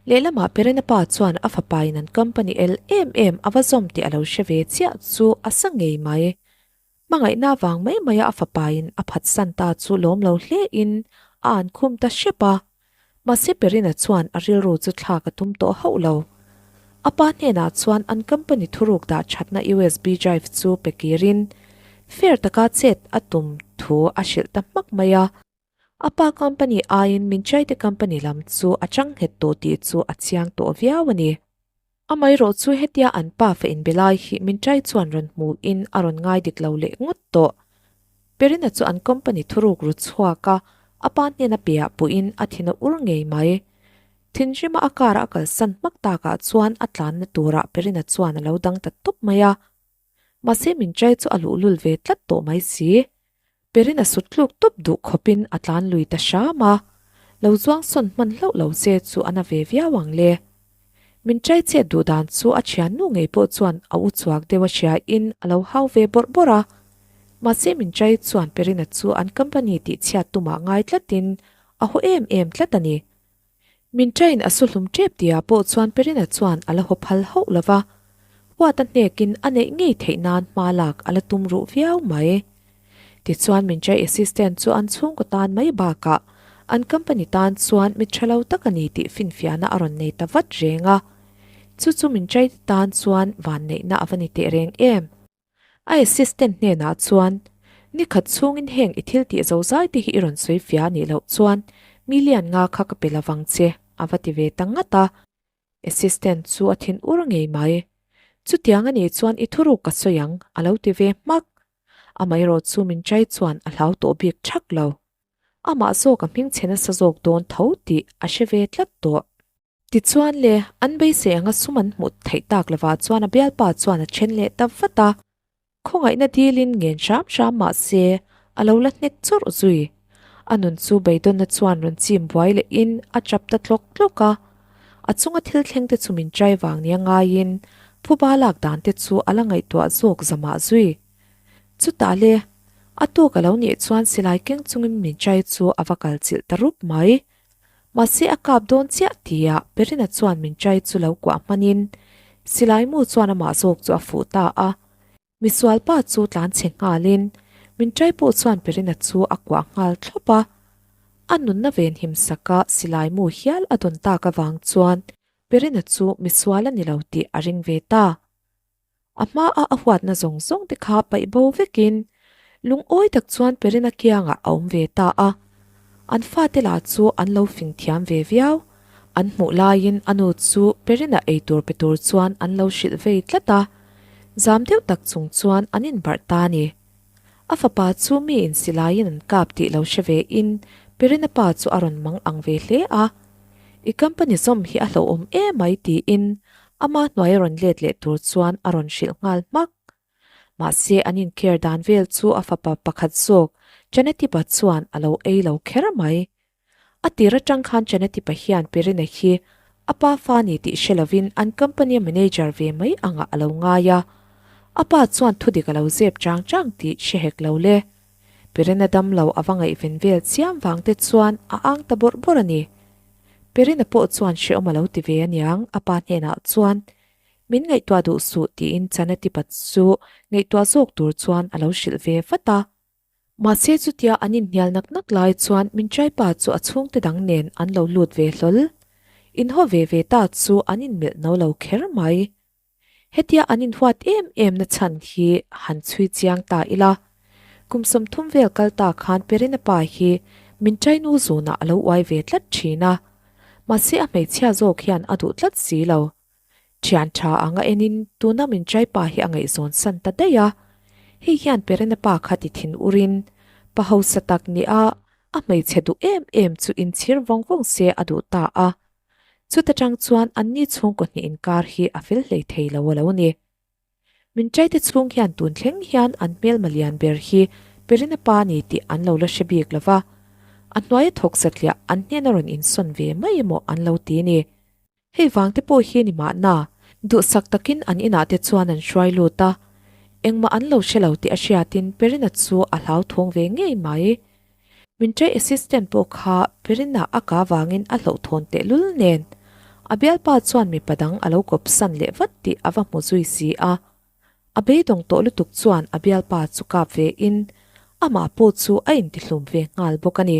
Lehlamah Perina pa chuan a fapain an company el em em a va zawm tih a lo hre ve chiah chu a sa ngei mai. Hmangaihna vang mai maia a fapain a phatsan ta chu lawm lo hlein a an khum ta hrep a. Mahse Perina chuan a rilru chu thlak a tum tawh hauh lo. A pa hnenah chuan an company thuruk dah thatna USB drive chu pe kirin fair taka chet a tum thu a hrilh ta hmak mai a. A pa company aiin Minchaite company lam chu a chang nghet tawh tih chu a chiang tawh viau a ni. Amaherawh chu hetia an pa fa inbe lai hi Minchai chuan rawn hmuhin a rawn ngai dik lo leh ngawt tawh. Perina chu an company thuruk ru chhuak a, a pa hnena piah puhin a thin a ur ngei mai. Thinrima a car a kalsan hmak takah chuan a tlanna turah Perina chuan a lo dang ta tawp mai a. Mahse Minchai chu a luhlul ve tlat tawh mai si. Perin a sut tluk tawp duh khawpin a tlan lui ta hram a, lo zuang sawn hman hlauh lo che chu a na ve viau ang le. Min chai chet duh dan chu a thiannu ngei pawh chuan a u chhuak deuh a hriain a lo hau ve bawrh bawrh a. Mahse min chai chuan Perina chu an company tih chhiat tumah ngai tlatin a haw em em tlat a ni. Min train a su hlum tep tia pawh chuan Perina chuan a la haw phal hauh lo va, huat a hnekin a neih ngei theih nan hma lak a la tum ruh viau mai. Tichuan min trai assistant chu an chhungkaw tan mai bakah an company tan chuan mi tha lo tak a ni tih finfiahna a rawn nei ta vat reng a, chu chu min trai te tan chuan vanneihna a va ni teh reng em. A assistant hnenah chuan, Ni khat chhungin heng i thil tih zozai te hi i rawn sawi fia a nih loh chuan million nga kha ka pe lovang che, a va ti ve ta ngat a. Assistant chu a thin ur ngei mai. Chutiang a nih chuan i thuruk ka sawi ang, a lo ti ve hmak. Amaherawh chu min chai chuan a hlau tawh bik thak lo. Amah zawk a hmingchhe nasa zawk dawn tho tih a hre ve tlat tawh. Tichuan le, an beisei anga sum an hmuh theih tak lovah chuan a bialpa chuan a then leh ta vat a. Khawngaihna dilin ngen hram hram mah se, a lo la hnek chawrh zui. A nun chu beidawnna chuan rawn chim buai lehin a chap ta tlawk tlawk a. A chunga thil thleng te chu min chai vang nia ngaiin phuba lak dan te chu a la ngaihtuah zawk zamah zui. Chutah le, a tuk a lo nih chuan silai keng chungin min chai chu a va kal chilh ta rup mai. Mahse a kap dawn chiah tia Perina chuan min chai chu lo kuah hmanin silai mu chuan amah zawk chu a fuh ta a. Misual pa chu tlan chhe nghalin min chai pawh chuan Perina chu a kuah nghal thlawp a. A nunna venhim saka silai mu hial a dawn tak avang chuan Perina chu misual a ni lo tih a ring ve ta. A hmaa a huatna zawng zawng te kha paih bo vekin lungawi tak chuan Perina kiangah a awm ve ta a. An fate lah chu an lo fing thiam ve viau. An hmuh laiin a nu chu Perina eitur pe tur chuan an lo hrilh vei tlat a. Zam deuh tak chung chuan an inbarh ta a ni. A fapa chu mi insilaiin an kap tih lo hre ve in Perina pa chu a rawn mang ang ve hle a. I company zawm hi a hlauhawm emai tiin ama hnuai a rawn let leh tur chuan a rawn hrilh nghal hmak. Mahse an inker dan vel chu a fapa pakhat zawk Chanatipa chuan a lo ei lo kher mai. A tir atang khan Chanatipa hian Perina hi a pa fa ni tih hre lovin an company-a manager ve mai angah a lo ngai a. A pa chuan thudik a lo zep chang chang tih hre hek lo le. Perina dam lo a va ngaihven vel chiam vang te chuan a ang ta bawrh bawrh a ni. Perina pawh chuan hrehawm a lo ti ve aniang a pa hnenah chuan min ngaihtuah duh suh tiin Chanatipa chu ngaihtuah zawk tur chuan a lo hrilh ve vat a. Mahse chutia an inhnial nak nak lai chuan Minchaipa chu a chhungte dang nen an lo lut ve hlawl. Inhaw ve ve ta chu an inmelh no lo kher mai. Hetia an inhuat em em na chhan hi han chhui chiang ta ila. Kum 30 vel kal ta khan Perina pa hi min Chainu zunah a lo uai ve tlat thin a. Mahse a hmeichhia zawk hian a duh tlat si lo. Thian tha anga enin tuna min Chai pa hi a ngaihzawn san ta daih a. Hei hian Perina pa kha ti thin urin pa hausa tak nia a hmeichhe duh em em chu inchhir vawng vawng se a duh ta a. Chuta tang chuan anni chhungkaw hnih inkar hi a fel hlei thei lo a lo ni. Min ṭaite chhung hian tun thleng hian an hmelma lian ber hi Perina pa ni tih an lo la hre bik lo va, a hnuaia thawk satliah an hnena rawn insawn ve mai emaw an lo ti ni. Hei vang te pawh hi ni mahna, duhsak takin an inah te chuan an hruai lut a, engmah an lo hre lo tih a hriatin Perina chu a hlauthawng ve ngei mai. Min ṭei assistant pawh kha Perina a ka vangin a hlauhthawn tehlul nen, a bialpa chuan mipa dang a lo kawpsan leh vat tih a va hmu zui si a. A beidawng tawh lutuk chuan a bialpa chu kap ve in amah pawh chu a intihlum ve nghal bawk a ni.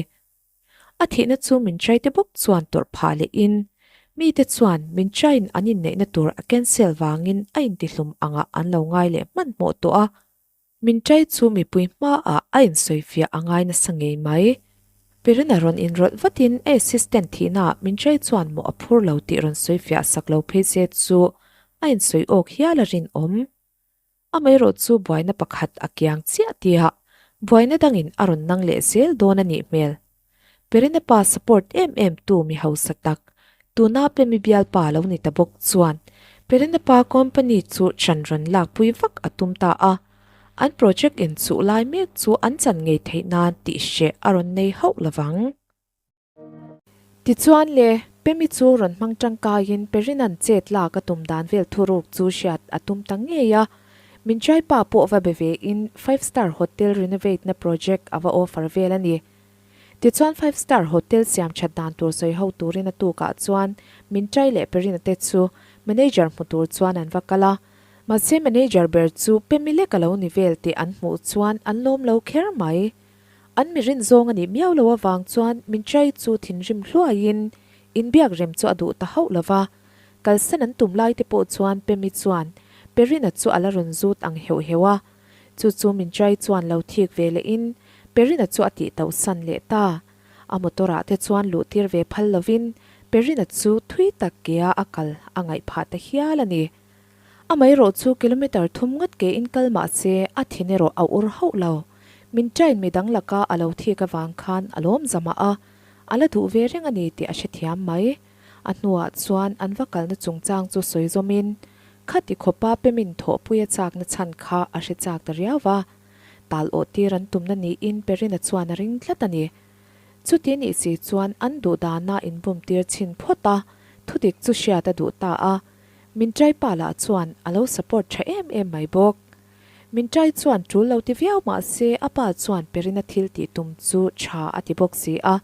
A thihna chu min ṭaite bawk chuan tawrh phah leh in mite chuan min ṭaiin an inneihna tur a cancel vangin a intihlum angah an lo ngai leh hmanhmawh tawh a. Min ṭai chu mipui hmaah a insawifiah a ngai nasa ngei mai. Perina rawn inrawlh vatin a assistant thihnaah min ṭai chuan mawh a phur lo tih rawn sawifiah sak lo phei se chu a insawi awk hial a rinawm. Amaherawh chu buaina pakhat a kiang chiah tihah buaina dangin a rawn nang leh zel dawn a nih hmel. Perina pa support em em tu mi hausa tak, tuna Pemi bialpa lo ni ta bawk chuan Perina pa company chu chan rawn lakpui vak a tum ta a, an project inchuh lai mek chu an chan ngei theih nan tih hreh a rawn nei hauh lovang. Tichuan le, Pemi chu rawn hmang tangkaiin Perina'n chet lak a tum dan vel thuruk chu hriat a tum ta ngei a, min chaipa pawh va be vein Five Star Hotel renovate na project a va offer vel a ni. Tichuan Five Star Hotel siam that dan tur sawi ho turin a tukah chuan min chai leh Perina te chu Manager hmu tur chuan an va kal a. Mahse Manager ber chu Pemi lek a lo ni vel tih an hmuh chuan an lawm lo kher mai. An mi rin zawng a nih miau lo avang chuan min chai chu thinrim hluaiin inbiak rem chu a duh ta hauh lo va. Kalsan an tum lai te pawh chuan Pemi chuan Perina chu a la rawn zut ang heuh heuh a. Chu chu min chai chuan lo thik ve lehin Perina chu a tih tauh san leh ta. A motor ah te chuan luh tir ve phal lovin Perina chu thui tak kea a kal a ngaih phah ta hial a ni. Amaherawh chu kilometer thum ngawt ke in kal mah se a thin erawh a ur hauh lo. Min chain midang laka a lo thik avang khan a lawm zamah a, a la duh ve reng a ni tih a hrethiam mai. A hnuah chuan an va kalna chungchang chu sawi zawmin, Khati khawpa Pemin thawhpui a chakna chhan kha a hre chak ta riau va, tal awh tir an tumna niin Perina chuan a ring tlat a ni. Chuti nih si chuan an duh dana inbum tir chhin phawt a, thudik chu hriat a duh ta a. Min ṭaipa lah chuan a lo support ṭha em em mai bawk. Min ṭai chuan ṭul lo ti viau mah se a pa chuan Perina thil tih tum chu ṭha a ti bawk si a.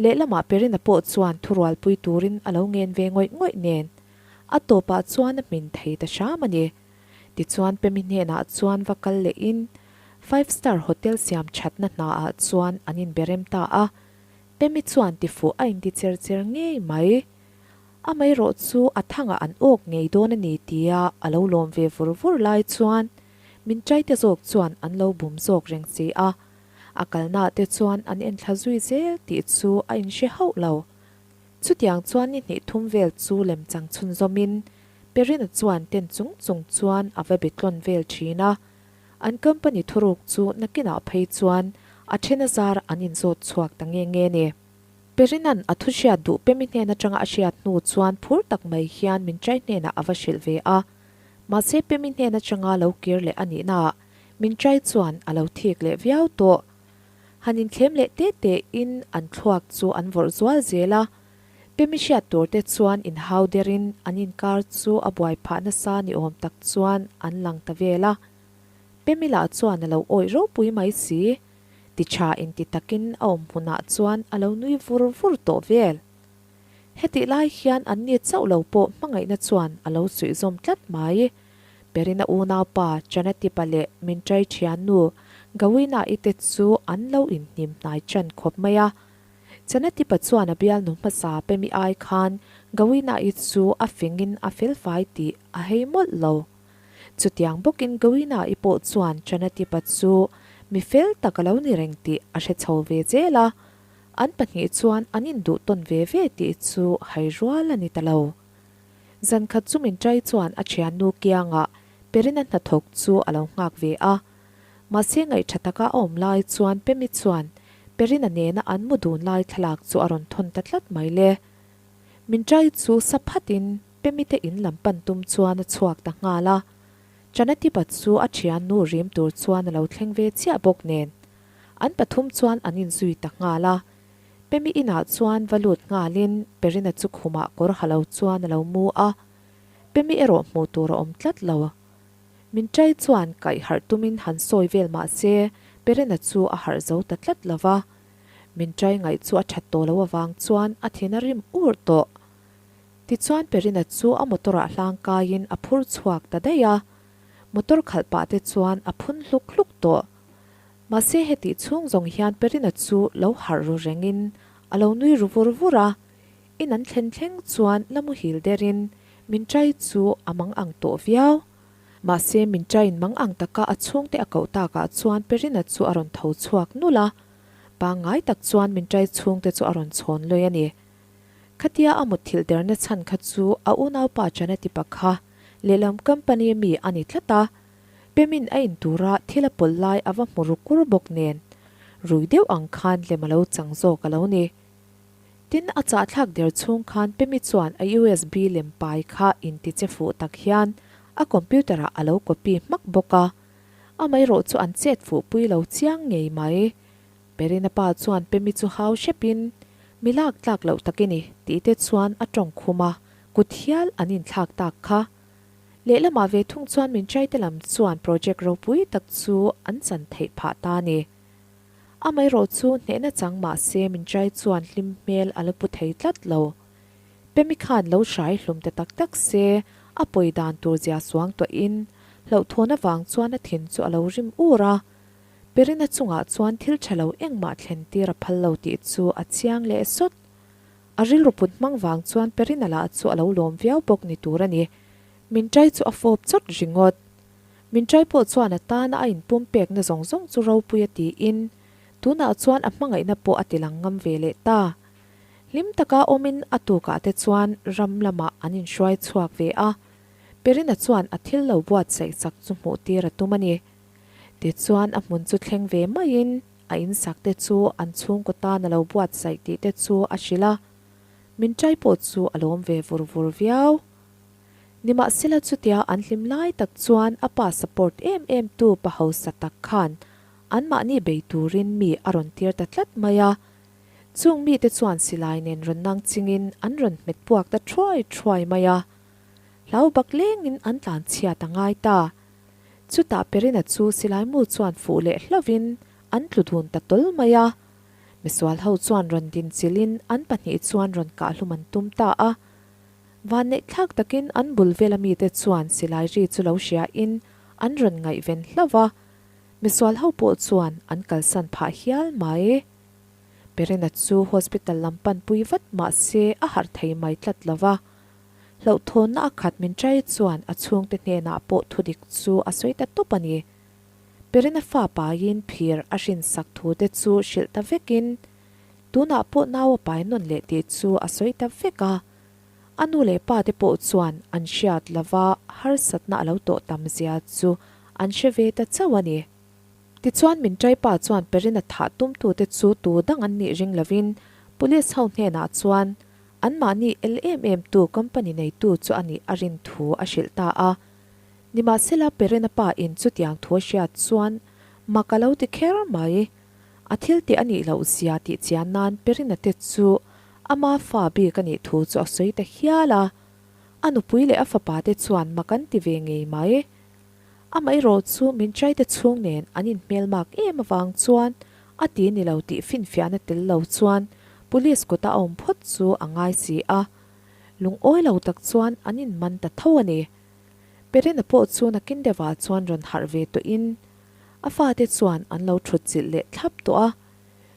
Lehlamah Perina pawh chuan thurualpui turin a lo ngen ve ngawih ngawih nen a tawpah chuan a hmin thei ta hram a ni. Tichuan Pemi hnenah chuan va kal lehin Five Star Hotel siam thatna hnaah chuan an inberem ta a, Pemi chuan tifuh a inti cher cher ngei mai. Amaherawh chu a thangah an awk ngei dawn a ni tia a lo lawm ve vur vur lai chuan min chaite zawk chuan an lo bum zawk reng si a. A kalnaah te chuan an enthla zui zel tih chu a inhre hauh lo. Chutiang chuan ni hnih thum vel chu lemchang chhunzawmin Perina chuan ten chung chung chuan a va be tlawn vel thin a. An company thuruk chu nakinah phei chuan a then a zar an inzawt chhuak ta nge nge ni. Perina'n a thu hriat duh Pemi hnen atanga a hriat hnu chuan phur tak mai hian min chai hnenah a va hrilh ve a. Mahse Pemi hnen atanga lo kir leh a nihnaah min chai chuan a lo thik leh viau tawh. Han inthlem leh te te in an thluak chu an vawrh zual zel a, Pemi hriat tur te chuan inhau der in an inkar chu a buai phah nasa ni awm tak chuan an lang ta vel a. Pemi lah chuan a lo awih ropui mai si, ti tha inti takin a awm hmunah chuan a lo nui vur vur tawh vel. Hetih lai hian an ni chauh lo pawh hmangaihna chuan a lo suih zawm tlat mai. Perina unaupa Chanatipa leh Mintrai thiannu Gawina-i te chu an lo inhnim hnai ṭan khawp mai a. Chanatipa chuan a bialnu hmasa Pemi ai khan Gawina-i chu a fingin a felfai tih a hei mawlh lo. Chutiang bawkin Gawina-i pawh chuan Chanatipa chu mi fel tak a lo ni reng tih a hre chho ve zel a. An pahnih chuan an induh tawn ve ve tih chu hai rual a ni ta lo. Zan khat chu min ṭai chuan a ṭhiannu kiangah Perina hnathawk chu a lo nghak ve a. Mahse ngaihṭha taka a awm lai chuan Pemi chuan Perina nena an mu dun lai thlalak chu a rawn thawn ta tlat mai le. Min ṭai chu sa phatin Pemi te in lam pan tum chuan a chhuak ta nghal a. Chanatipa chu a thiannu rim tur chuan a lo thleng ve chiah bawk nen, an pathum chuan an inzui ta nghal a. Pemi inah chuan va lut nghalin Perina chu khumah kawr ha lo chuan a lo mu a, Pemi erawh hmuh tur a awm tlat lo. Min ṭai chuan kaih harh tumin han sawi vel mah se Perina chu a harh zo ta tlat lo va. Min ṭai ngaih chu a ṭhat tawh lo avang chuan a thin a rim ur tawh. Tichuan Perina chu a motor ah hlang kaiin a phur chhuak ta daih a, motor khalh pah te chuan a phun hluk hluk tawh. Mahse hetih chhung zawng hian Perina chu lo harh ru rengin a lo nui ru vur vur a, in an thlen thleng chuan la muhil derin min ṭai chu a mang ang tawh viau. Mahse min ṭaiin mang ang taka a chhungte a koh takah chuan Perina chu a rawn tho chhuak nulh a, pangngai tak chuan min ṭai chhungte chu a rawn chhawn lawi a ni. Khatia a mutthilh derna chhan kha chu a unaupa Chanatipa kha lehlam company mi a ni tlat a, Pemin a in tura thil a pawlh lai a va hmu ru kur bawk nen, rui deuh ang khan lem a lo chang zawk a lo ni. Tin, a chahthlak der chhung khan Pemi chuan a USB lem pai kha inti che fuh tak hian a computer ah a lo copy hmak bawk a, amaherawh chu an chet fuh pui lo chiang ngei mai. Perina pa chuan Pemi chu hau hrepin, Mi lak tlak loh tak i ni, tih te chuan a tawng khum a, kut hial an inthlak tak kha. Lehlamah ve thung chuan min chaite lam chuan project ropui tak chu an chan theih phah ta a ni. Amaherawh chu hnehna chang mah se min chai chuan hlim hmel a la pu thei tlat lo. Pemi khan lo hrai hlum ta tak tak se a pawi dan tur zia suang tawhin hlauhthawn avang chuan a thin chu a lo rim ur a. Perina chungah chuan thil tha lo engmah thlen tir a phal lo tih chu a chiang leh sawt. A rilru put hmang vang chuan Perina lah chu a lo lawm viau bawk ni tur a ni. Min ṭai chu a fawp chawt ringawt. Min ṭai pawh chuan a tana a inpum pekna zawng zawng chu ropui a tiin tunah chuan a hmangaihna pawh a tilang ngam ve leh ta. Hlim taka awmin a tukah te chuan ram lamah an inhruai chhuak ve a. Perina chuan a thil lo buatsaih chak chu hmuh tir a tum a ni. Tichuan a hmun chu thleng ve maiin a insak te chu an chhungkaw tan a lo buatsaih tih te chu a hrilh a, min ṭai pawh chu a lawm ve vur vur viau. Nimahsela chutia an hlim lai tak chuan a pa support em em tu pa hausa tak khan anmahni bei turin mi a rawn tir ta tlat mai a, chung mite chuan silai nen rawn nang chingin an rawn hmet puak ta thuai thuai mai a, hlau bak lengin an tlanchhiat a ngai ta. Chutah Perina chu silaimu chuan fuh leh hlauhin an tlu dun ta tawl mai a. Misual ho chuan rawn din chilhin an pahnih chuan rawn kahhlum an tum ta a. Vanneihthlak takin an bul vela mite chuan silai ri chu lo hriain an rawn ngaihven hlauh va, misual ho pawh chuan an kalsan phah hial mai. Perina chu hospital lam panpui vat mah se a harh thei mai tlat lo va. Hlauhthawnna a khat min ṭai chuan a chhungte hnenah pawh thudik chu a sawi ta tawp a ni. Perina fa paiin phir a hrinsak thute chu hrilh ta vekin, tunah pawh nau a pai nawn leh tih chu a sawi ta vek a. A nu leh pa te pawh chuan an hriat lova harsatna a lo tawh tam zia chu an hre ve ta chauh a ni. Tichuan min ṭai pa chuan Perina thah tumtute chu tu dang an nih ring lovin Police ho hnenah chuan Anmahni el em em tu company neitu chu a nih a rin thu a hrilh ta a. Nimahsela Perena pa in chutiang thu a hriat chuan mak a lo ti kher mai. A thil tih a nih loh zia tih chian nan Perina te chu ama fa bik a nih thu chu a sawi ta hial a. A nupui leh a fapa te chuan mak an ti ve ngei mai. Amaherawh chu min chaite chhung nen an inhmelmak em avang chuan a ti ni lo tih finfiahna tel lo chuan police kuta a awm phawt chu a ngai si a. Lungawi lo tak chuan an inman ta tho a ni. Perina pawh chu nakin deuhah chuan rawn harh ve tawhin a fate chuan an lo thut chilh leh thlap tawh a.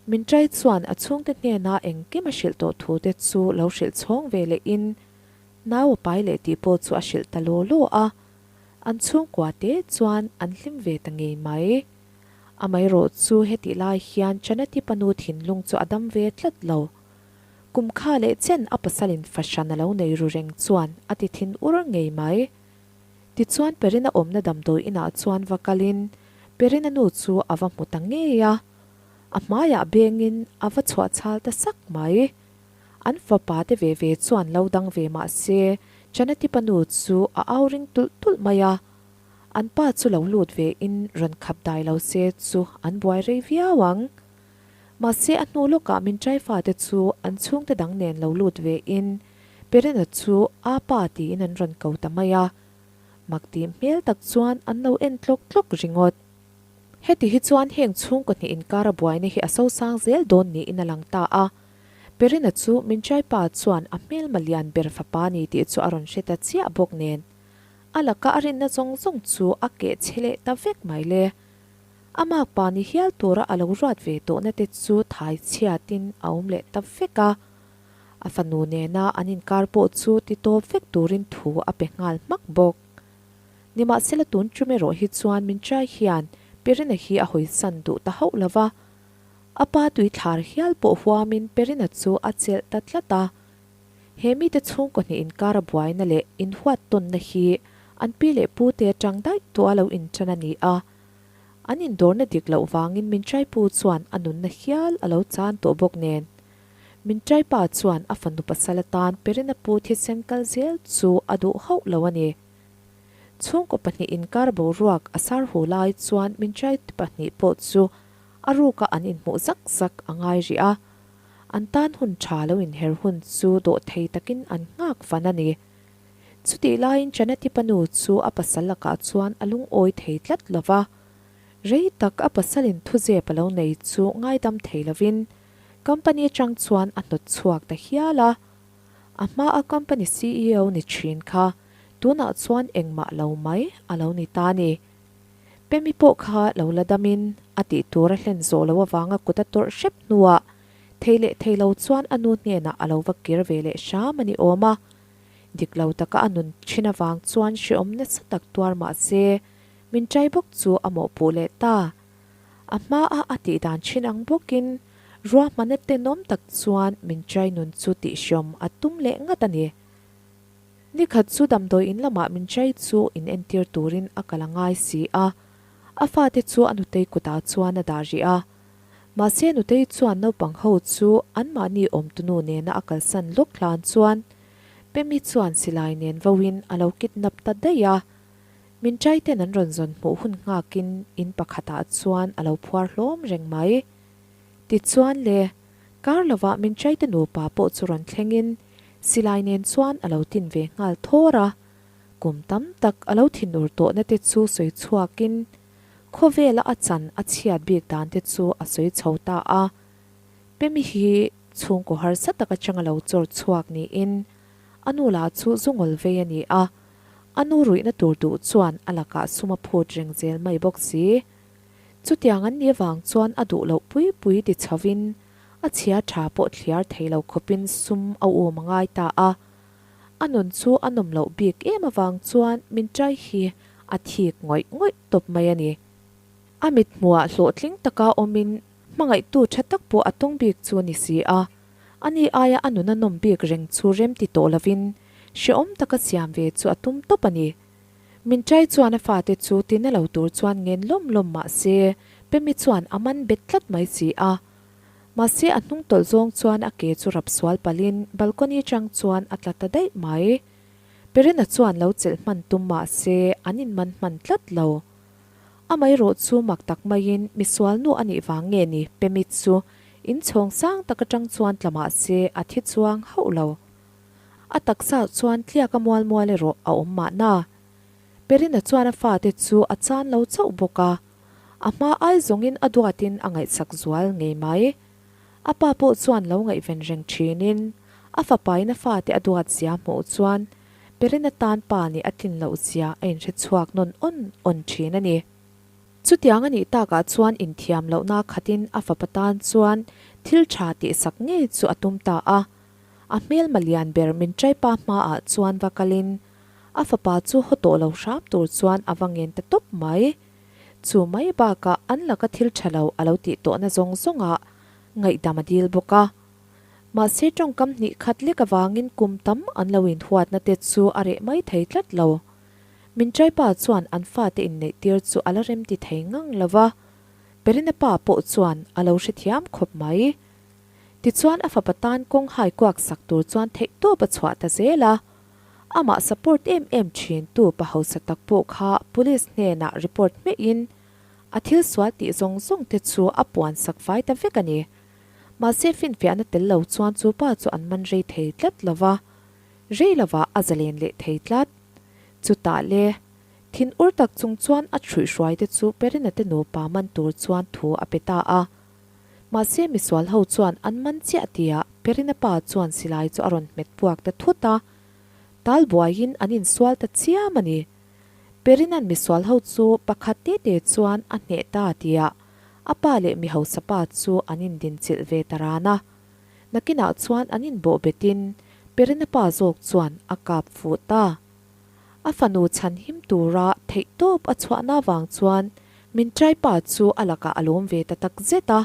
Min chai chuan a chhungte hnena engkim a hrilh tawh thute chu lo hrilh chhawng ve lehin nau a pai leh tih pawh chu a hrilh ta law law a. An chhungkua te chuan an hlim ve ta ngei mai. Amaherawh chu hetih lai hian Chanati panu thinlung chu a dam ve tlat lo. Kum kha leh chen a pasalin fahran a lo nei ru reng chuan a ti thin ur ngei mai. Tichuan Perina awmna damdawi inah chuan va kalin Perina nu chu a va hmu ta ngei a. A hmaiah bengin a va chhuah chhal ta sak mai. An fapa te ve ve chuan lo dang ve mah se, Chanatipa nu chu a au ring tulh tulh mai a. An pa chu lo lut ve in rawn khap dai lo se chu an buai rei viau ang. Mahse a hnu lawkah min trai fate chu an chhungte dang nen lo lut ve in Perena chu a pa tiin an rawn ko ta mai a. Mak tih hmel tak chuan an lo en tlawk tlawk ringawt. Heti hi chuan heng chhungkaw hnih inkara buaina hi a sosang zel dawn niin a lang ta a. Perina chu Minchai pa chuan a hmelma lian ber fapa ni tih chu a rawn hre ta chiah bawk nen, a laka a rinna zawng zawng chu a keh chhe leh ta vek mai le. A makpa ni hial tura a lo ruat ve tawhna te chu thai chhiatin a awm leh ta vek a. A fanu nena an inkar pawh chu ti tawp vek turin thu a pe nghal hmak bawk. Nimahsela tun tum erawh hi chuan min trai hian Perina hi a hawisan duh ta hauh lo va. A pa tui thlar hial pawh huamin Perina chu a chelh ta tlat a. He mite chhungkaw hnih inkara buaina leh inhuat tawnna hi an pi leh pu te atang daih tawh a lo intan a ni a. An indawrna dik loh vangin min trai pu chuan a nunna hial a lo chan tawh bawk nen. Min trai pa chuan a fanu pasal atan Perina pu thisen kal zel chu a duh hauh lo a ni. Chhungkaw pahnih inkar boruak a sar hu lai chuan min trai pahnih pawh chu a ruka an inhmuh zak zak a ngai rih a. An tan hun tha lo inher hun chu dawh thei takin an nghak fan a ni. Chutih laiin Chanatipa nu chu a pasal lakah chuan a lungawi thei tlat lo va. Rei tak a pasalin thuzep a lo nei chu ngaidam thei lovin company atang chuan a hnawt chhuak ta hial a. A hmaa company ceo ni thin kha tunah chuan engmah lo mai a lo ni ta ni. Pemi pawh kha lo la damin a tih tur a hlen zawh loh avanga kut a tawrh hrep hnuah thei leh thei lo chuan a nu hnenah a lo va kir ve leh hram a ni awm a. Dik lo taka a nun thin avang chuan hreawm nasa tak tuar mah se min ṭai bawk chu a mawhpuh leh ta. A hmaa a tih dan thin ang bawkin ruahmanna tenawm tak chuan min ṭai nun chu tihhreawm a tum leh ngat a ni. Ni khat chu damdawi in lamah min ṭai chu in entir turin a kal a ngai si a, a fate chu a nutei kutah chuan a dah rih a. Mahse nutei chuan naupang ho chu anmahni awmtunu nena a kalsan lawk hlan chuan Pemi chuan silai nen vauin a lo kidnap ta daih a. Min ṭai ten an rawn zawn hmuh hun nghakin in pakhatah chuan a lo phuar hlawm reng mai. Tichuan le, kar lovah min ṭai te nupa pawh chu rawn thlengin silai nen chuan a lo tin ve nghal thawr a. Kum tam tak a lo thinur tawhna te chu sawi chhuakin khawvela a chan a chhiat bik dan te chu a sawi chho ta a. Pemi hi chhungkaw harsa tak atanga lo chawr chhuak niin a nu lah chu zungawl vei a ni a. A nu ruihna tur duh chuan a lakah sum a phut reng zel mai bawk si. Chutiang an nih avang chuan a duh loh pui pui ti chhovin a chhia tha pawh thliar thei lo khawpin sum a um a ngai ta a. A nun chu a nawm loh bik em avang chuan min ṭai hi a thik ngawih ngawih tawp mai a ni. A mithmuhah hlawhtling taka awmin hmangaihtu ṭha tak pawh a tawng bik chu a ni si a. Ani aia a nun a nawm bik reng chu rem ti tawh lovin hrehawm taka siam ve chu a tum tawp a ni. Min ṭai chuan a fate chu tina lo tur chuan ngen lawm lawm mah se Pemi chuan a man bet tlat mai si a. Mahse a hnung tawlh zawng chuan a ke chu rap sual palhin balcony atang chuan a tla ta daih mai. Perina chuan lo chelh hman tum mah se an inman hman tlat lo. Amaherawh chu mak tak maiin misual nu a nih vang nge ni Pemi chu inchhawng sang tak atang chuan tla mah se a thi chuang hauh lo. A taksa chuan tliak a mual mual erawh a awm mahna. Perina chuan a fate chu a chan lo chauh bawk a, a hma ai zawngin a duatin a ngaihsak zual ngei mai. A pa pawh chuan lo ngaihven reng thinin a fapain a fate a duat zia hmuh chuan Perina tan pa nih a tlin loh zia a inhre chhuak nawn awn awn thin a ni. Chutiang a nih takah chuan inthiam lohna khatin a fapa tan chuan thil tha tihsak ngei chu a tum ta a. A hmelma lian ber min ṭaipa hmaah chuan va kalin a fapa chu haw tawh lo hram tur chuan a va ngen ta tawp mai. Chu mai bakah an laka thil ṭha lo a lo tih tawhna zawng zawngah ngaihdam a dil bawk a. Mahse ṭawngkam hnih khat lek avangin kum tam an lo inhuatna te chu a reh mai thei tlat lo. Min ṭaipa chuan an fate inneih tir chu a la remti thei ngang lo va, Perina pa pawh chuan a lo hrethiam khawp mai. Tichuan a fapa tan kawng hai kuak sak tur chuan theihtawp a chhuah ta zel a. Amah support em em thin tu pa hausa tak pawh kha police hnenah report hmeihin a thil sual tih zawng zawng te chu a puan sak fai ta vek a ni. Mahse finfiahna tel lo chuan chu pa chu an man rei thei tlat lo va, rei lovah a zalen leh thei tlat. Chutah le, thin ur tak chung chuan a chhuihhruai te chu Perina te nupa man tur chuan thu a pe ta a. Mahse misual ho chuan an man chiah tia Perina pa chuan silai chu a rawn hmet puak ta thut a, tal buaiin an insual ta chiam a ni. Perina'n misual ho chu pakhat te te chuan a hneh ta tia a pa leh mi hausa pa chu an indinchilh ve ta ran a. Nakinah chuan an inbawh betin Perina pa zawk chuan a kap fuh ta. A fanu chhan him tura theihtawp a chhuahna vang chuan min ṭaipa chu a lakah a lawm ve ta tak zet a.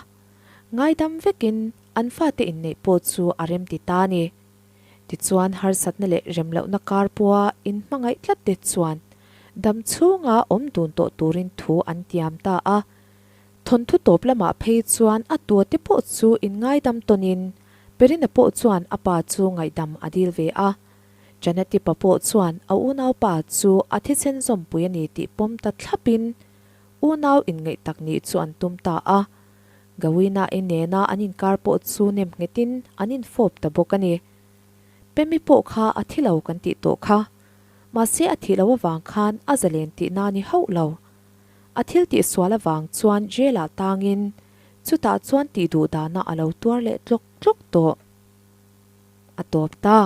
Ngaidam vekin an fate inneih pawh chu a rem ti ta a ni. Tichuan harsatna leh remlohna kar pawha inhmangaih tlat te chuan dam chhunga awm dun tawh turin thu an tiam ta a. Thawnthu tawp lamah phei chuan a tuate pawh chu inngaidam tawnin Perina pawh chuan a pa chu ngaihdam a dil ve a. Janetipa pawh chuan a unaupa chu a thisen zawmpui a ni tih pawm ta thlapin unau inngaih tak nih chu an tum ta a. Gawina-i nena an inkar pawh chu nem nghetin an infawp ta bawk a ni. Pemi pawh kha a thi lo kan tih tawh kha. Mahse a thih loh avang khan a zalen tihna a ni hauh lo. A thil tih sual avang chuan jail-ah tangin chutah chuan tih duh dahna a lo tuar leh tlawk tlawk tawh. A tawp ta.